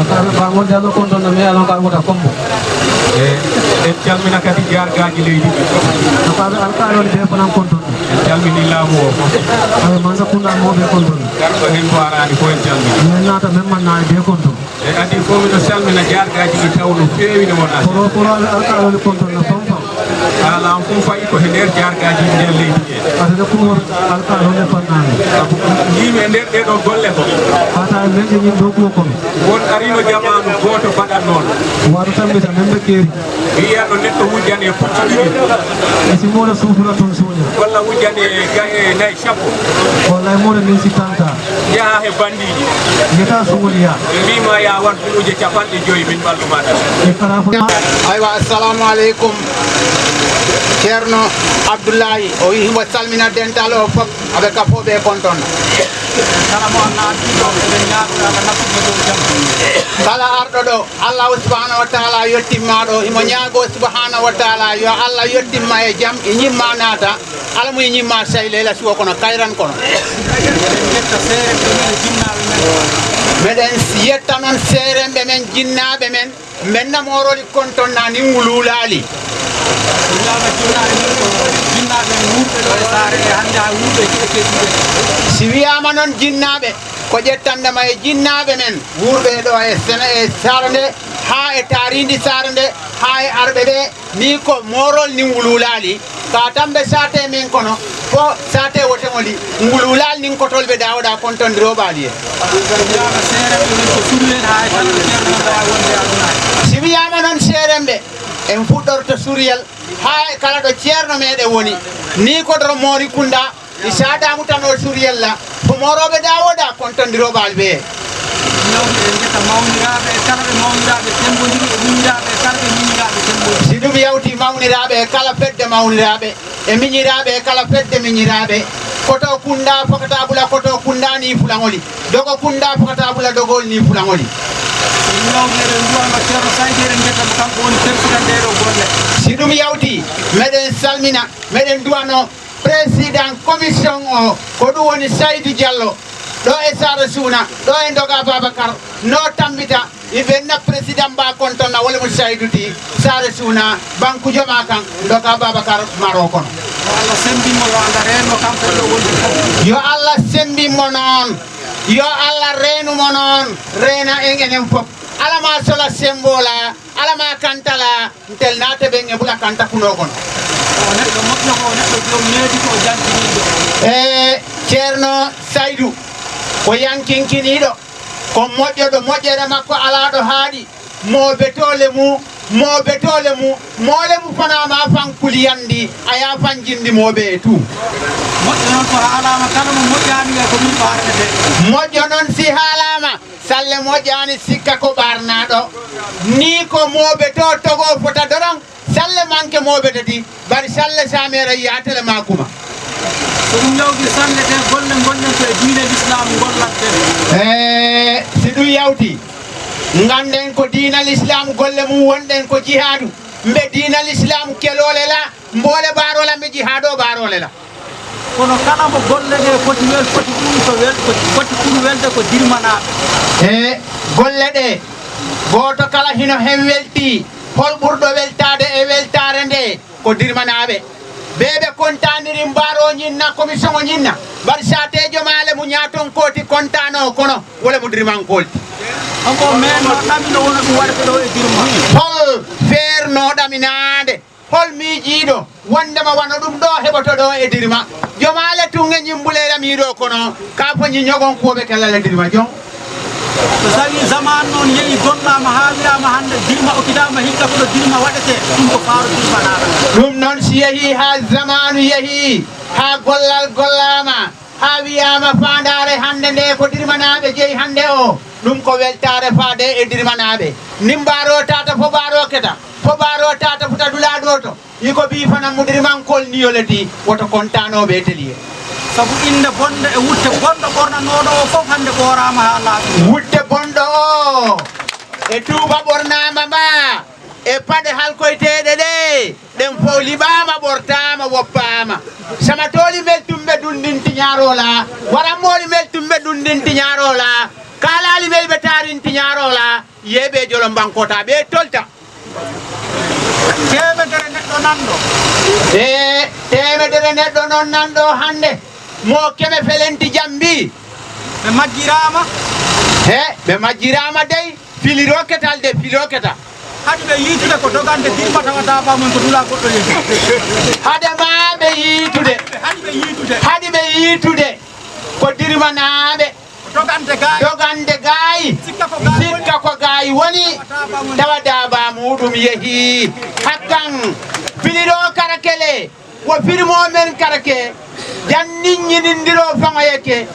Afaaɓe Bamon Diallo konton no mi alon ka wota kombo. E en calmina kadi jaargaaji leydi ndi fof. Afaaɓe alkaalol ɓe fanan konton. En calmini laamu o fof. Aɓe Mansa Kunda mo ɓe konton. Garɗo heen ko araani fof en calmini. Men naata men mannaali ɓe konton. E adii fof miɗo salmina jaargaaji ɗi taw no feewi no wona. Poro poro alkaalol konton no fam fam. Haala am fof fayi ko he nder jargaaji nder leydi he. Ata nokku mo alkaa ɗo nde fannaani. Sabu njiimi e nder ɗee ɗoo golle ko. Ata men ɓe min ɗo ɗo kono. Won ariino jamaanu gooto baɗat noon. Waɗo tammbita men ɓe keeri. Wiyanno neɗɗo wujjane pucci ɗiɗi. E si mona suufura toon suuña. Walla wujjane gaye nayi sappo. Wallay mona min si tanta. Yaha he bandiiji. Yeta sumoliya. Ɓe mbiima ya waɗ guluuje capanɗe joyi min mballuma tan. E kala fof. Aywa, assalamu aleykum. Ceerno Abdullahi, o wi himo salmina dental o fof, avec ka fof ɓe konton. Kala mo Allah addi ɗo, eɗen ñaagoya Allah naftude dow jam. Kala arɗo ɗo, Allahu subhanahu wa taala yettimma ɗo, himo ñaago subhanahu wa taala, yo Allah yettimma e jam, e ñimma naata, ala mo e ñimma saylela suwo kono, kayran kono. Eɗen yetta seerenɓe men e jinnaaɓe men. Meɗen yetta noon seerenɓe men, jinnaaɓe men, men na mooroli konton na nin wuluulaali. Wiyaama jinnaaɓe men ko jinnaaɓe men wuurɓe ɗo e saare ɗe, hannde haa wuurɓe e geɗe keewɗe. Si wiyaama noon jinnaaɓe, ko ƴettandema e jinnaaɓe men wuurɓe ɗo e Sene-, e saare nde, haa e taariindi saare nde, haa e arɓe ɓe, ni ko moorol nin wuluulaali, ka tambe saate men kono, fo saate wote ngoli, nguluulaali nin kotol ɓe dawoɗa kontondirooɓaali e. Wiyaama seerenɓe men ko suriyel haa e kala ɗo ceerno men ɗo wonde aduna. Si wiyaama noon seerenɓe, en fuɗɗorto suriyel, haa e kala ɗo ceerno meɗen woni, ni ko ɗo Moori Kunda, Issa Adamu tan o suriyel la, ko moorooɓe Daawuda kontondirooɓe Albe. Nawde en ngesa mawniraaɓe e kala ɓe mawniraaɓe sembondiri e miñiraaɓe e kala ɓe miñiraaɓe sembondiri. Si ɗum yawti mawniraaɓe e kala fedde mawniraaɓe, e miñiraaɓe e kala fedde miñiraaɓe, koto kunda fokata bula koto kunda ni fulangoli, dogo kunda fokata bula dogol ni fulangoli. Nawde eɗen nduwano Ceerno Saydi, eɗen ngesa mo kanko woni persidan ɗee ɗoo golle. Si ɗum yawti, meɗen salmina, meɗen duwano Président commission o, ko ɗum woni Saydu Diallo, ɗo e Saare Suuna, ɗo e Ndoga Babacar, no tambita, i benna président ba kontonna wala mo Saydu ti, Saare Suuna, banku joma kan, Ndoga Babacar Maro kono. Yo Allah sembi mo, yo Allah reen mo, kanko e ɗo woni fof. Yo Allah sembi mo noon, yo Allah reenu mo noon, reena en enen fof. Ala ma sola sembola, ala ma kantala, ntel naate ɓen e ɓula kanta kuno kono. O neɗɗo moƴƴo, ko o neɗɗo joom needi, ko o jankiniiɗo. E Ceerno Saydu, ko yankinkiniiɗo, ko moƴƴo ɗo moƴƴere makko alaa ɗo haaɗi, mo betoole mu, mo betoole mu, moole mu fanaama fan kuliyandi, a yaa fan jindi mo ɓe e tuu. Moƴƴo noon so haalaama, kala mo moƴƴaani e ko min ɓaarnete. Moƴƴo noon si haalaama, salle moƴƴaani sikka ko ɓaarnaaɗo. Ni ko mooɓe to togo fota doron, salle manke mooɓe tati, bari salle sameera yaatele ma kuma. So ɗum yawti salle ɗe golle ngonɗen ko e diine Lislaam ngollanten. E si ɗum yawti, ngannden ko diina Lislaam golle mum wonɗen ko jihaadu, mbe diina Lislaam keloole la, mboole baarola mbe jihaado baaroole la. Kono kala mo golle ɗe poti wel-, poti ɓuri ko wel-, ko poti ɓuri welde ko dirmanaaɓe. E golle ɗe, gooto kala hino hen weltii, hol ɓurɗo weltaade e weltaare nde? Ko dirmanaaɓe. Ɓe ɓe kontaaniri mbaaroo ñinna, commission o ñinna. Mbar saateejo maale mu ñaaton kooti kontaanoo kono, wala mu dirman koolti. Omo men no ɗamino wona ɗum waɗata ɗo e dirma. Hol feernoo ɗaminaade? Hol miijiiɗo wondema wano ɗum ɗo heɓoto ɗo e dirma? Jomaale tun e ñimbule ramiiɗo kono, ka fo ñiñogon kuwoɓe kelal e dirma jon. So tawi zaman noon yehi gollaama haa wiyaama hannde dirma okkidaama hikka ko ɗo dirma waɗetee, ɗum ko faaro dirma naata. Ɗum noon si yehi haa zamanu yehi, haa gollal gollaama, haa wiyaama faandaare hannde nde ko dirmanaaɓe jeyi hannde o, ɗum ko weltaare faade e dirmanaaɓe. Nimbaaro tata fo baaro keta, fo baaro tata futa dulaaɗo to. Iko bii fana mudirmankol niyoleti woto kontaanooɓe e teliye. Sabu innde bonde e wutte bonɗo ɓornanooɗo o fof hannde ɓooraama haa laaɓi. Wutte bonɗo o e tuuba ɓornaama ma e paɗe halkoyteeɗe ɗe, ɗen fof liɓaama, ɓortaama, woppaama. Sama tooli mel tumɓe dundinti ñaaroola, waran mooli mel tumɓe dundinti ñaaroola, kaalaali mel ɓe taarinti ñaaroola, yeeɓe jolo mbankota ɓe tolta. Teemedere neɗɗo nanɗo. E teemedere neɗɗo noon nanɗo hannde, mo keme felenti jambi. Ɓe majjiraama. He, ɓe majjiraama dey, filiro ketal de, filo keta. Haɗi ɓe yiitude ko dogande Dirma tawa Daaba mum ko dula goɗɗo yeeso. Hade maa ɓe yiitude. Haɗi ɓe yiitude. Haɗi ɓe yiitude ko Dirmanaaɓe. Ko dogande gaay. Dogande gaay. Sikka ko gaay woni. Sikka ko gaay woni. Tawa Daaba mum. Tawa Daaba muɗum yehi. Hakkan fili ɗo karakele. Wo firmo men karke, jannin ñinindiro faŋo yeke.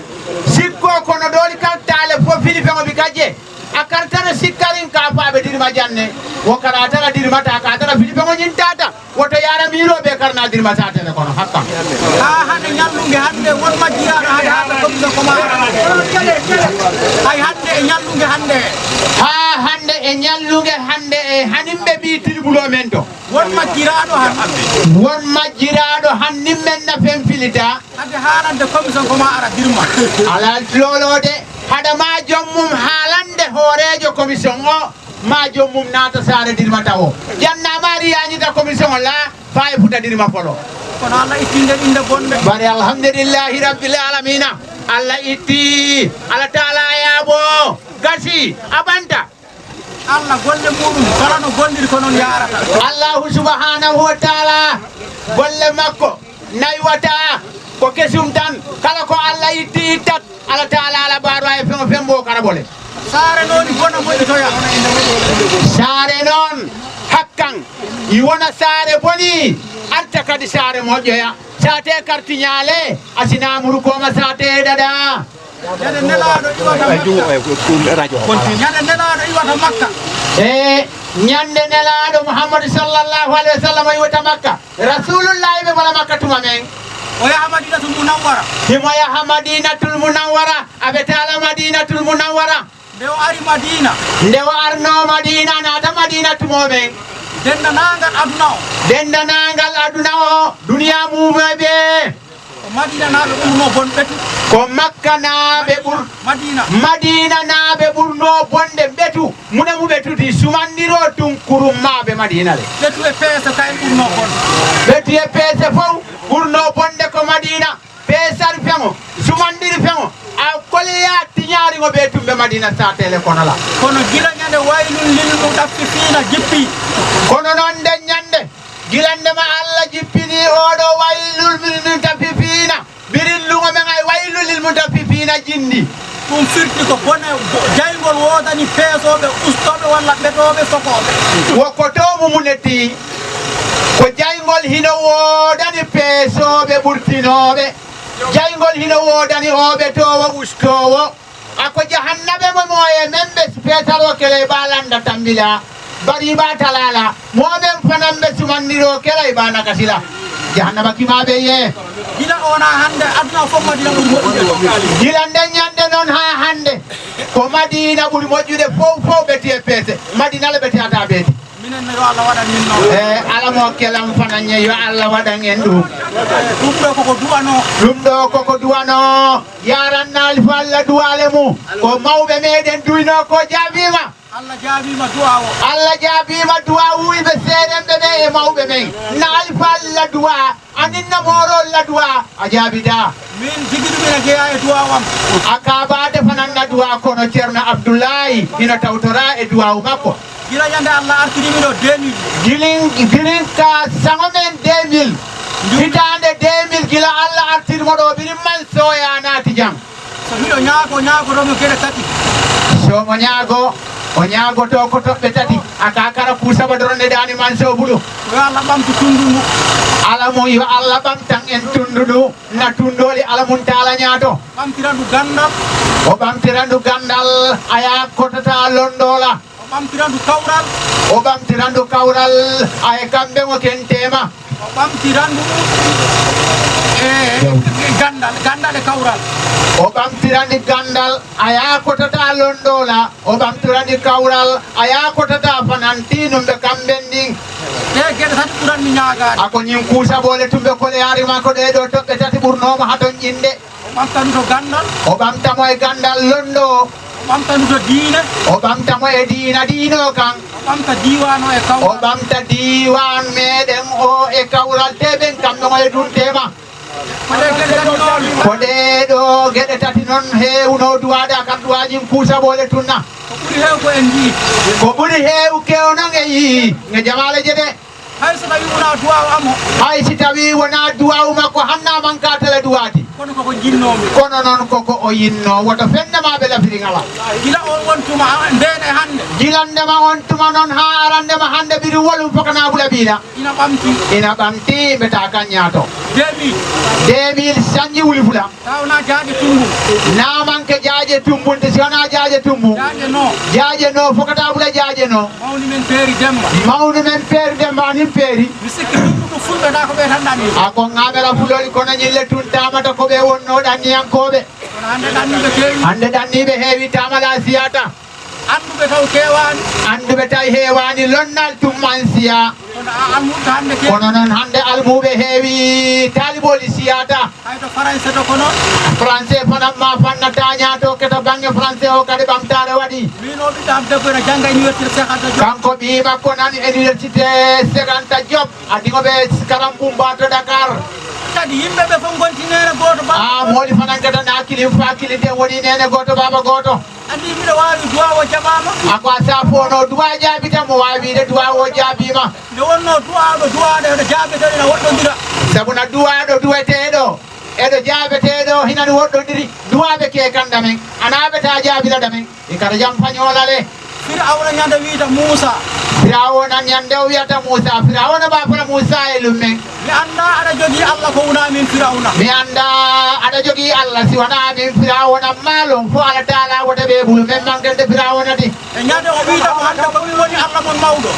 Sikko kono dooli kartaale fo fili feŋo bi kaje. A kartara sikkarin ka faaɓe Dirma janne. Wo kara tara Dirma ta ka tara fili feŋo ñin tata. Woto yara miro be karna Dirma satele kono hakka. Haa hande ñallunge hande won majjiraaɗo hande haa ta commission koma. Hay hande e ñallunge hande. Haa hande e ñallunge hande e hanimɓe mbi tribulo men to. Won majjiraaɗo han. Won majjiraaɗo han nin men na fen filita. Hade haalande commission ko ma ara Dirma. Alaa looloode, hada maa joom mum haalande hooreejo commission o, maa joom mum naata saare Dirma tawo. Janna maa riyaañita commission o laa, faa e futa Dirma folo. Kono Allah ittinde innde bonde. Bari alhamdulillahi rabbil alamina. Allah itti, Allah taala yaabo, gasi, a banta. Allah golle muɗum kala no golliri ko noon yaarata. Allahu subhanahu wa taala golle makko naywata ko kesum tan. Kala ko Allah itti ittat. Allah taala ala baro ay femo fembo karabole. Saare noon bona moƴƴitoya. Saare noon hakkan i wona saare boni arta kadi saare moƴƴoya. Saate kartiñaale a sinamuru koma saate dada. Ñande nelaaɗo iwata Makka. Ñande nelaaɗo iwata Makka. E ñande nelaaɗo Muhammadu sallallahu alayhi wa sallam iwata Makka. Rasulullahi ɓe mala Makka tuma men. O yaha Madinatul Munawwara. Himo yaha Madinatul Munawwara. Aɓe taala Madinatul Munawwara. Nde o ari Madina. Nde o arno Madina naata Madina tumo men. Dendanangal aduna o. Dendanangal aduna o. Duniya mumeɓe. Ko Madinanaaɓe ɓurnoo bon ɓetu. Ko Makkanaaɓe ɓur-, Madina. Madinanaaɓe ɓurnoo bonde ɓetu. Mune mu ɓetu di sumandiro tun kurummaaɓe Madina le. Ɓetu e peese kayen ɓurnoo bon. Ɓetu e peese fow ɓurnoo bonde ko Madina. Peesari feŋo, sumandiri feŋo. A koleya tiñaari ŋo ɓe tumɓe Madina satele kono la. Kono gila ñande waylun lil mutaffifiina jippi. Kono noon nden ñande. Gila ndema Alla jippini oɗo waylul lil mutaffifiina, birillugo men ay waylul lil mutaffifiina jindi. Ɗum firti ko bone, bo-, jayngol woodani peesooɓe, ustooɓe walla ɓetooɓe, sokooɓe. Wo ko to mumune ti, ko jayngol hino woodani peesooɓe ɓurtinooɓe, jayngol hino woodani o ɓetoowo ustoowo. Ako jahannabe mo moye men be spécial o kele ba landa tambila. Bari ba talala. Mo men fanan be sumandiro kele ba nakasila. Jahannaba kima be ye. Gila ona hande aduna fof Madina ɓuri moƴƴude. Gila nden ñande non ha hande. Ko Madina ɓuri moƴƴude fof fof ɓe tiye peese. Madina le ɓe tiyata beeti. Minen ne yo Allah waɗan min noon. E, Ala mo kelam fananye yo Allah waɗan en ɗum. Ɗum ɗo koko du'anoo. Ɗum ɗo koko du'anoo. Yaran naali fo Allah du'aale mum. Ko mawɓe meɗen duyno ko jaabima. Allah jaabima du'a o. Allah jaabima du'a wuyɓe seerenɓe ɓe e mawɓe men. Naali fo Allah du'a. Anin na moorol la du'a a jaabida. Min tigi ɗum ina jeyaa e du'a o am. A kabaade fanan na du'a kono Ceerno Abdullahi ina tawtora e du'a o makko. Gila ñande Allah artirimi ɗo deux mille. Gilin, gilin ka sango men deux mille. Njuumi. Hitaande deux mille gila Allah artirmo ɗo birin man soya naati jam. So miɗo ñaago, ñaagotomi geɗe tati. So mo ñaago, o ñaagoto ko toɓɓe tati. A ka kara ku saba doronde dani man so buɗo. Yo Allah ɓamtu tundu ndu. Ala mo yo Allah ɓamtan en tundu ndu. Na tundoli Ala mun taala ñaato. Ɓamtirandu gandal. O ɓamtirandu gandal, a yakkotata londola. O ɓamtirandu kawral. O ɓamtirandu kawral, a e kamɓe mo kentema. O ɓamtirandu, e, gandal, gandal e kawral. O ɓamtirani gandal, a yakkotata londola. O ɓamtirani kawral, a yakkotata fananti num ɓe kamɓen ɗin. Ɗe geɗe tati ɓuranmi ñaagaade. Ako ñin kuusa ɓoole tumɓe kole yaari makko ɗe ɗo toɓɓe tati ɓurnoma haton ƴinde. O ɓamtanto gandal. O ɓamta mo e gandal londo. O ɓamtanto diine. O ɓamta mo e diina diino kan. O ɓamta diiwaan o e kawral. O ɓamta diiwaan meɗen o e kawral te ɓen kamɓe mo e duntema. Ko ɗee geɗe tati non. Ko ɗee ɗoo geɗe tati non heewno duwaade a kan duwaaji kuusa ɓoole tunna. Ko ɓuri heew ko en njii. Ko ɓuri heew kewnan e yii. Nge jamaale jede. Hay so tawi wonaa duwaaw amo. Hay si tawi wonaa duwaaw makko hanna manka tele duwaati. Kono koko jinnoomi. Kono noon koko o yinnoo. Woto fenne ma ɓe lafiri ngala. Gila on won tuma, a, ndeen e hannde. Gilande ma on tuma noon haa arande ma hannde biri wolum fokana bula biila. Ina ɓamti. Ina ɓamti, mbeta kan ñaato. Deux mille. Deux mille sanji wuli fula. Taw na jaaje tumbu. Na manke jaaje tumbunte, si wonaa jaaje tumbu. Jaaje no. Jaaje no, fokata bula jaaje no. Mawni men peeri Demba. Mawni men peeri Demba, anin peeri. Mi sikki ɗum ko fulɓe da ko ɓe tan ɗanni. A ko ŋamera fulori kono ñille tun tamata ko ɓe wonno ɗanniyankooɓe. Kono hannde ɗanniiɓe keewi. Hannde ɗanniiɓe heewi tamala siyata. Annduɓe taw keewaani. Annduɓe taw heewaani lonnal tumman siya. Kono a almuɓe hannde keewi. Kono noon hannde almuɓe heewi taalibooli siyata. Hay to Faranse to kono. Français fanam ma fanna tañaato keto bannge français o kadi ɓamtaare waɗi. Min o ɓiɗɗo am debbo ene jannga université Cheikh Anta Diop. Kanko ɓii makko nan université Cheikh Anta Diop. Addi ko ɓe karam bumba to Dakar. Kadi yimɓe ɓe fof ngonti neene gooto, baaba a gooto. Mooli fanan kata na kilim fa kilinte woni neene gooto, baaba gooto. Anndi mbiɗo waawi duwa o jaɓaama. A ko a safo no duwa jaabita mo waawi de duwa o jaabiima. Nde wonno duwaaɗo duwaaɗo ene jaabita ene woɗɗondira. Sabu na duwaaɗo duweteeɗo eɗo jaabeteeɗo hinani woɗɗondiri duwaaɓe ke kan ɗamen. Anaaɓe ta jaabira ɗamen. E kata jam fañoolale. Firawna ñande wiita Muusa. Firawna ñande o wiyata Muusa. Firawna ba fala Muusa e lummen. Mi annda aɗa jogii Allah ko wonaa min Firawna. Mi annda aɗa jogii Allah si wonaa min Firawna maalon fo Allah taala wota ɓe ɓulu men mangende Firawna di. E ñande o wiita ko hannde ko min woni Allah mon mawɗo.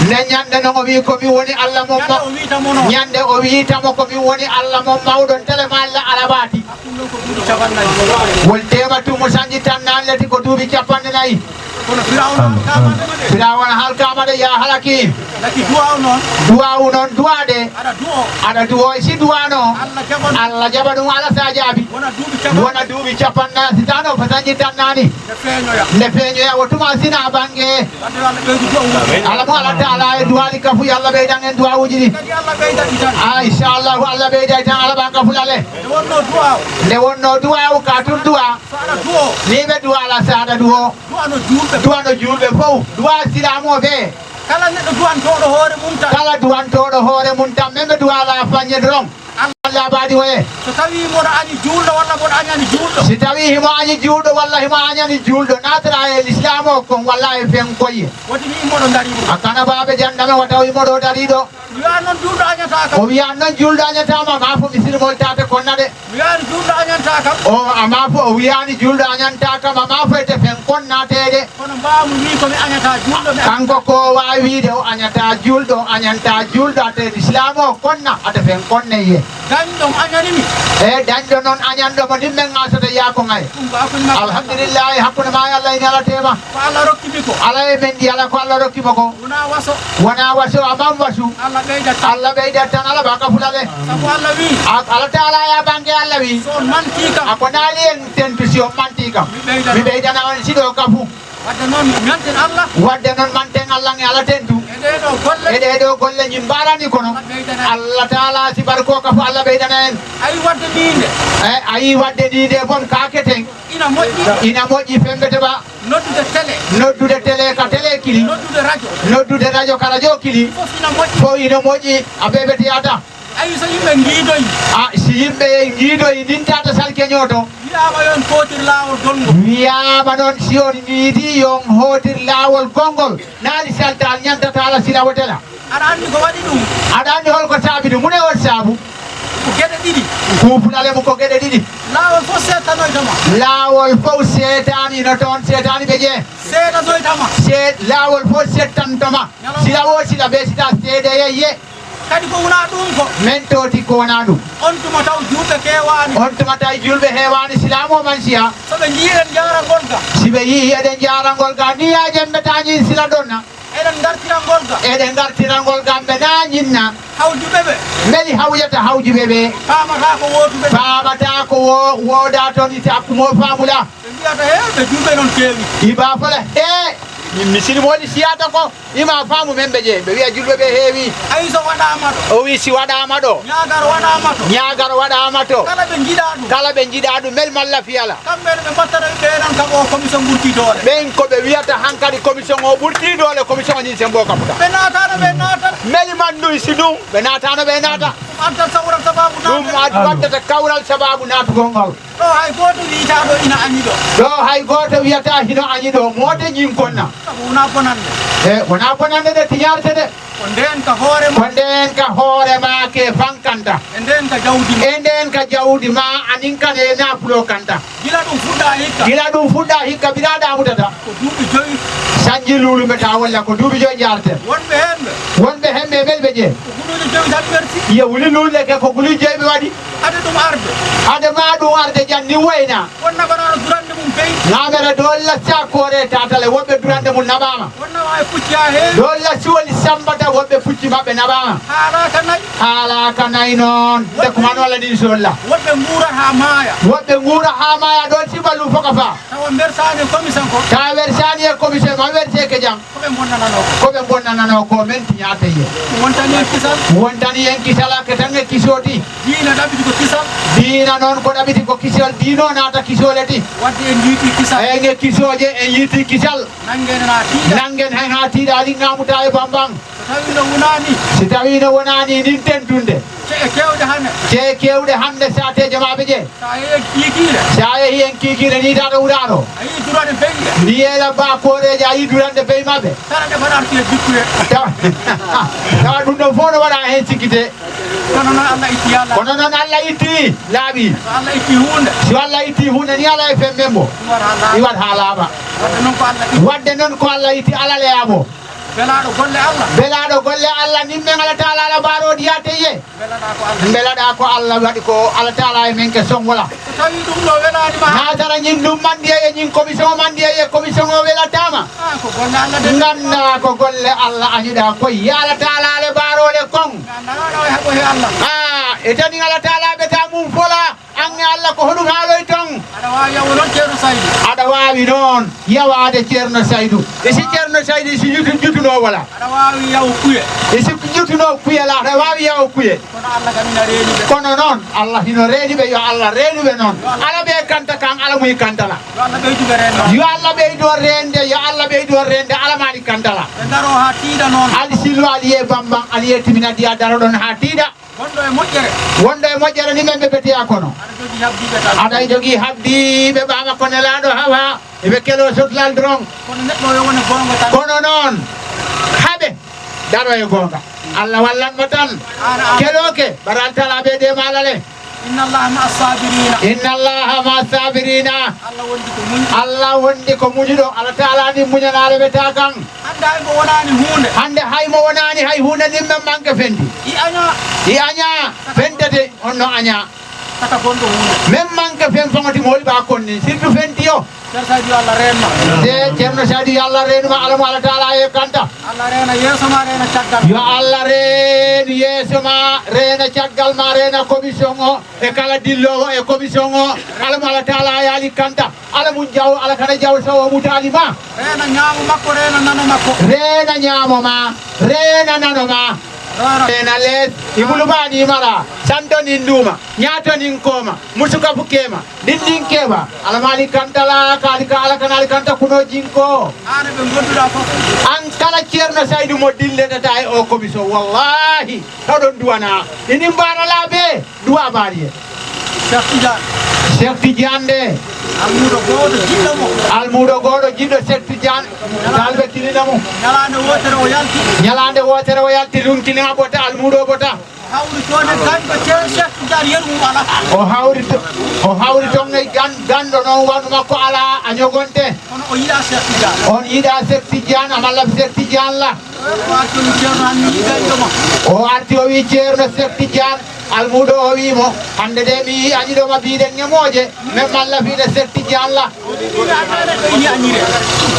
Nde ñande non o wii ko min woni Allah mon Ñande o mawɗo. Wiita mo noon. Ñande o wiita mo ko min woni Allah mon mawɗo tele ma Allah alabaati. Ɗum ɗon ko duuɓi capanɗe nayi. Wol tema tumu sanji tan nan leti ko duuɓi capanɗe nayi. Kono Firawna halkaama de. Firawna halkaama de ya halaki. Laki duwa o noon. Duwa o noon duwa de. Aɗa duwo. Aɗa duwo si duwa no. Allah jaɓa ɗum. Allah jaɓa ɗum ala sa jaabi. Wona duuɓi capanɗe. Wona duuɓi capanɗe nayi si tano fa sanji tan nani. Nde feeñoya. Nde feeñoya o tuma sina bange. Wadde yo Allah ɓeydu duwa o. Ala mo Allah taala e duwali kafu yo Allah ɓeydan en duwawuji ɗi. Kadi Allah ɓeydan ɗi tan. Ah, inchallahu Allah ɓeyday tan ala ba kafulale. Nde wonno duwa o. Nde wonno duwa o ka tun duwa. So aɗa duwo. Ni ɓe duwa ala sa aɗa duwo. Duwa no juulɓe. Duwa no juulɓe fof. Duwa silamoɓe. Kala neɗɗo duwantooɗo hoore mum tan. Kala duwantooɗo hoore mum tan men ɓe duwa ala fañe doron. Allah labaaɗi o e. So tawi mboɗo añi juulɗo walla mboɗo añani juulɗo. Si tawi himo añi juulɗo walla himo añani juulɗo natara e l'islam o kon walla e fen koye. Woti mi immoɗo dari ɗum. A kana baaɓe jannda men wata o immoɗo dariɗo. Mi wiya noon juulɗo añata kam. O wiya noon juulɗo añatama ma fo misilmol tate konna de. Mi wiyaani juulɗo añanta kam. O ama fo o wiyaani juulɗo añanta kam ama fo ete fen kon nateede. Kono mbaamu wi ko mi añata juulɗo mi. Kanko ko waawi wiide o añata juulɗo o añanta juulɗo ate islam o konna ate fen konne ye. Dañɗo mo añani mi. E dañɗo noon añanɗo mo nimmen asata yaako ngay. Ɗum ko hakkunde makko. Alhamdulillahi hakkunde ma e Allah ina ala tema. Ko Allah rokki mi ko. Ala e men ndi ala ko Allah rokki mo ko. Wona waso. Wona waso amam wasu. Allah ɓeydat tan. Allah ɓeydat tan ala ba kafulale. Sabu Allah wi. Allah taala ya bange Allah wi. So on manti kam. Ako naali en tentu si on manti kam. Mi ɓeydat. Mi ɓeydana on siɗo kafu. Wadde noon manten Allah. Wadde noon manten Allah nge ala tentu. E ɗee ɗo golle. E ɗee ɗo golle ñin mbarani kono. Allah ɓeydana. Allah taala si barko kafu Allah ɓeydana en. Ayi wadde ni nde. E ayi wadde ni nde bon kaketen. Ina moƴƴi. Ina moƴƴi fembete ba. Noddude télé. Noddude télé ka télé kili. Noddude radio. Noddude radio ka radio kili. Fof ina moƴƴi. Fof ina moƴƴi a ɓeɓeteyata. Ayi so yimɓe ngiidoyi. A si yimɓe ngiidoyi ndintata salkeñoto. Wiyaama yon kootir laawol gongol. Wiyaama noon si on ngiidi yon hootir laawol gongol. Naali saltal ñantata ala sila wotela. Aɗa anndi ko waɗi ɗum? Aɗa anndi holko saabi ɗum? Mune on saabu? Ko geɗe ɗiɗi. Kuufulale mo ko geɗe ɗiɗi. Laawol fof seettanoyta ma. Laawol fof seetaani no toon seetaani ɓe ƴee. Seeɗanoyta ma. Se laawol fof seettanto ma. Ñalawma. Sila wo sila ɓe sita seedeye ye. Kadi ko wona ɗum ko. Men tooti ko wona ɗum. On tuma taw juulɓe keewaani. On tuma taw juulɓe heewaani silaamu o man siya. So ɓe njii eɗen njaarangol ga. Si ɓe yii eɗen njaarangol ga ni yaajen ɓe tañi sila ɗonna. Eɗen ngartira ngol ga. Eɗen ngartira ngol ga ɓe na ñinna. Hawjuɓe ɓe. Mbeli hawjata hawjuɓe ɓe. Paamata ko wootuɓe. Paamata ko wo wooda toon ita akku mo faamula. Ɓe mbiyata he ɓe juulɓe noon keewi. Iba fola he Min misilimooli siyata ko ima faamu men ɓe je, ɓe wiya julɓe ɓe heewi. Ayi so waɗaama ɗo. O wi si waɗaama ɗo. Ñaagar waɗaama to. Ñaagar waɗaama to. Kala ɓe njiɗaa ɗum. Kala ɓe njiɗaa ɗum, mel malla fiyala. Kamɓe ne ɓe mbattata ɓe nan kam o commission ɓurti doole. Ɓen ko ɓe wiyata hankadi commission o ɓurti doole, commission o ñin sembo kaputa. Ɓe naataano ɓe naata. Meli man ɗum si ɗum, ɓe naataano ɓe naata. Ɗum addat sawral sababu Ɗum naata. ad-, waddata kawral sababu naatugol ngol. Ɗo hay gooto wiyata ɗo ina añi ɗo. Ɗo hay gooto wiyata hino añi ɗo, moote ñin konna. Sabu wona bonande. E, wona bonande de tiñarte de. Ko ndeen ka hoore ma. Ko ndeen ka hoore ma ke fankanta. E ndeen ka jawdi ma. E ndeen ka jawdi ma, anin kan e nafulo kanta. Gila ɗum fuɗɗa hikka. Gila ɗum fuɗɗa hikka, bira damutata. Ko duuɓi joyi. Sanji luulu meta walla ko duuɓi joyi jarten. Wonɓe hemɓe. Wonɓe hemɓe mel ɓe je. Ko guluuje joyi tan werti. Ye wuli luulle ke ko guluuje joyi ɓe waɗi. Ade ɗum arde. Ade ma ɗum arde janni wayna. Wonna bana no durande mum beyi. Ngamere dolla sakore tatale woɓɓe durande mum naɓama. Wonna wawi pucci ha heewi. Dolla siwoli sambata woɓɓe pucci maɓɓe naɓama. Haala ka nayi. Haala ka nayi noon. Nde ko man walla ɗin solla. Woɓɓe nguura ha maaya. Woɓɓe nguura ha maaya ɗon siballu foka fa. Tawa mbersani e commission ko. Tawa wersani e commission ma werse ke jam. Ko ɓe bonnanano ko. Ko ɓe bonnanano ko men tiñaate ye. Wontani en kisal. Wontani en kisal ake tan e kisoti. Diina ɗaɓɓiti ko kisal. Diina noon ko ɗaɓɓiti ko kisal, diino naata kisole ti. Wadde en yiiti kisal. En e kisoje en yiiti kisal. Nangen ha tiiɗa. Nangen hen ha tiiɗa, ali ngamuta e bambang. So tawi no wonani. Si tawi no wonani nin tentunde. Ce'e kewɗe hande. Ce'e kewɗe hande sate jamaɓe je. Sa yehi kiikiiɗe. Sa yehi en kiikiiɗe ni taɗa wurano. A yii durande beyɗe. Ni yela ba koreje a yii durande bey maɓɓe. Kala nde mbaɗa arti e jikkuye. Tawa tawa ɗum ɗon fof no waɗa hen sikkite. Kono noon Allah itti Allah. Kono noon Allah itti laaɓi. So Allah itti huunde. So Allah itti huunde ni ala e fembe mbo. Ɗum waɗa ha laaɓa. Iwat ha laaɓa. Wadde noon ko Allah itti. Wadde noon ko Allah itti alal e abo. Belaaɗo golle Allah. Belaaɗo golle Allah nimmen Allah taala ala baarodi yaate ye. Mbelaɗa ko Allah. Mbelaɗa ko Allah waɗi ko Allah taala e men ke songola. So tawi ɗum ɗo welani ma. Na tara ñin ɗum mandi e ñin commission mandi e commission o welatama. Ah, ko golle Allah de. Ganda ko golle Allah añuɗa koy ya Allah taala ale barole kon. Ganda ɗo e haɓo he Allah. Ah, e tani Allah taala ɓe ta mum fola. An e Allah ko hoɗum haaloy ton? Aɗa waawi yawo noon Ceerno Saydu. Aɗa waawi noon yawaade Ceerno Saydu. E si Ceerno Saydu si jutu-, jutunoo wala? Aɗa waawi yawo kuye. E si jutunoo kuye la, aɗa waawi yawo kuye. Kono Allah kam ina reeni ɓe. Kono noon, Allah hino reeni ɓe, yo Allah reenu ɓe noon. Yo Allah. Ala ɓe kanta kan, ala muy kantala. Yo Allah ɓeydu ɓe reen noon. Yo Allah ɓeydu on reende, yo Allah ɓeydu on reende, ala maali kantala. Ɓe ndaroo haa tiiɗa noon. Ali sillo, ali e bambam, ali e timina diya daroɗon haa tiiɗa. Wonɗo e moƴƴere. Wonɗo e moƴƴere ni men ɓe betiya kono. Aɗa jogii habdiiɓe tan. Aɗa jogii habdiiɓe ɓaama ko nelaaɗo hawa. Eɓe kelo sotlal dron. Kono neɗɗo o yo wone goonga tan. Kono noon, haɓe daro e goonga. Allah wallan mo tan. Aana, aana. Keloke, baral tala ɓe de malale. Inna Allaha ma'a sabirina. Inna Allaha ma'a sabirina. Allah wondi ko muñ. Allah wondi ko muñuɗo. Allah taala ni muñanaale ɓe ta kan. Hannde hay mo wonaani huunde. Hannde hay mo wonaani hay huunde nin men manke fenti. I aña. I aña. Fentete on no aña. Kata gonɗo huunde. Men manke fen fangoti mo woli ba konni. Surtout fenti o. Ceerno Saydu yo Allah reen ma. De Ceerno Saydu yo Allah reenu ma, Allah mo Allah taala e kanta. Allah reena yeeso ma, reena caggal. Yo Allah reen yeeso ma, reena caggal ma, reena commission o. E kala dilloowo e commission o, ala mo Allah taala yaali kanta, ala mum jaw, ala kana jaw sawo mutaali ma. Reena ñaamo makko, reena nano makko. Reena ñaamo ma, reena nano ma. Rara. Reena lees, ibulu bani mara, santo nin duma, ñaato nin koma, musuka fukema, dindin keba, ala mali kantala, kali ka ala kanali kanta kuno jinko. Aana ɓe gonduɗa fof. An kala Ceerno Saydu mo dilletata e o commission, wallahi. Taw ɗon duwana. Ini mbaɗa laabe duwa mbaɗi e. Cheikh Tidiane. Cheikh Tidiane de. Almuudo gooto jiɗɗo mo. Almuudo gooto jiɗɗo Cheikh Tidiane. Talbe kilina mo. Ñalaande wootere o yalti. Ñalaande wootere o yalti ɗum kilina bota almuudo bota. O hawri toon e ganndo Cheikh Tidiane yeru mum alaa. O hawri to-, o hawri toon e gan-, ganndo noon wano makko alaa a ñogonte. Kono o yiɗaa Cheikh Tidiane. On yiɗaa Cheikh Tidiane, amalla Cheikh Tidiane la. O arti o wi Ceerno Hannde yiɗi gañɗo ma. O arti o wi Ceerno Seek Tijaan, Almuudo o wii mo, hannde de mi yi'ani ɗo ma biiɗen e mooje, men malla fiiɗe Seex Tijaan la.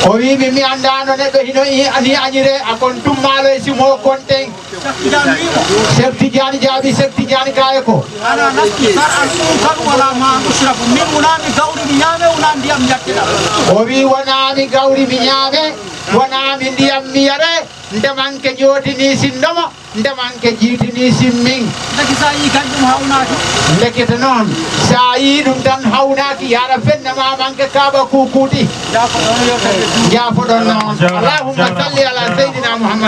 O wii mi, mi anndaano neɗɗo hino i- ani anire, a kon tummaalo e simo konten. Seex Tijaan jaabi, Seex Tijaan kaye ko. Ana nafti sar an ɗum kan wala ma ushrabu. Min wonaa mi gawri mi ñaame, wonaa ndiyam mi yattira. O wii wonaa mi gawri mi ñaame, wonaa mi ndiyam mi yare, ndemanke jootini sindomo, ndemanke jiitini simmin. Ndeke sa yii kan ɗum hawnaaki. Ndekete noon, sa yii ɗum tan hawnaaki, yara fenna ma manke kaaba kuukuuti. Jaafo ɗon yewtere. Jaafo ɗon noon. Allahumma salli ala sayyidina Muhammad.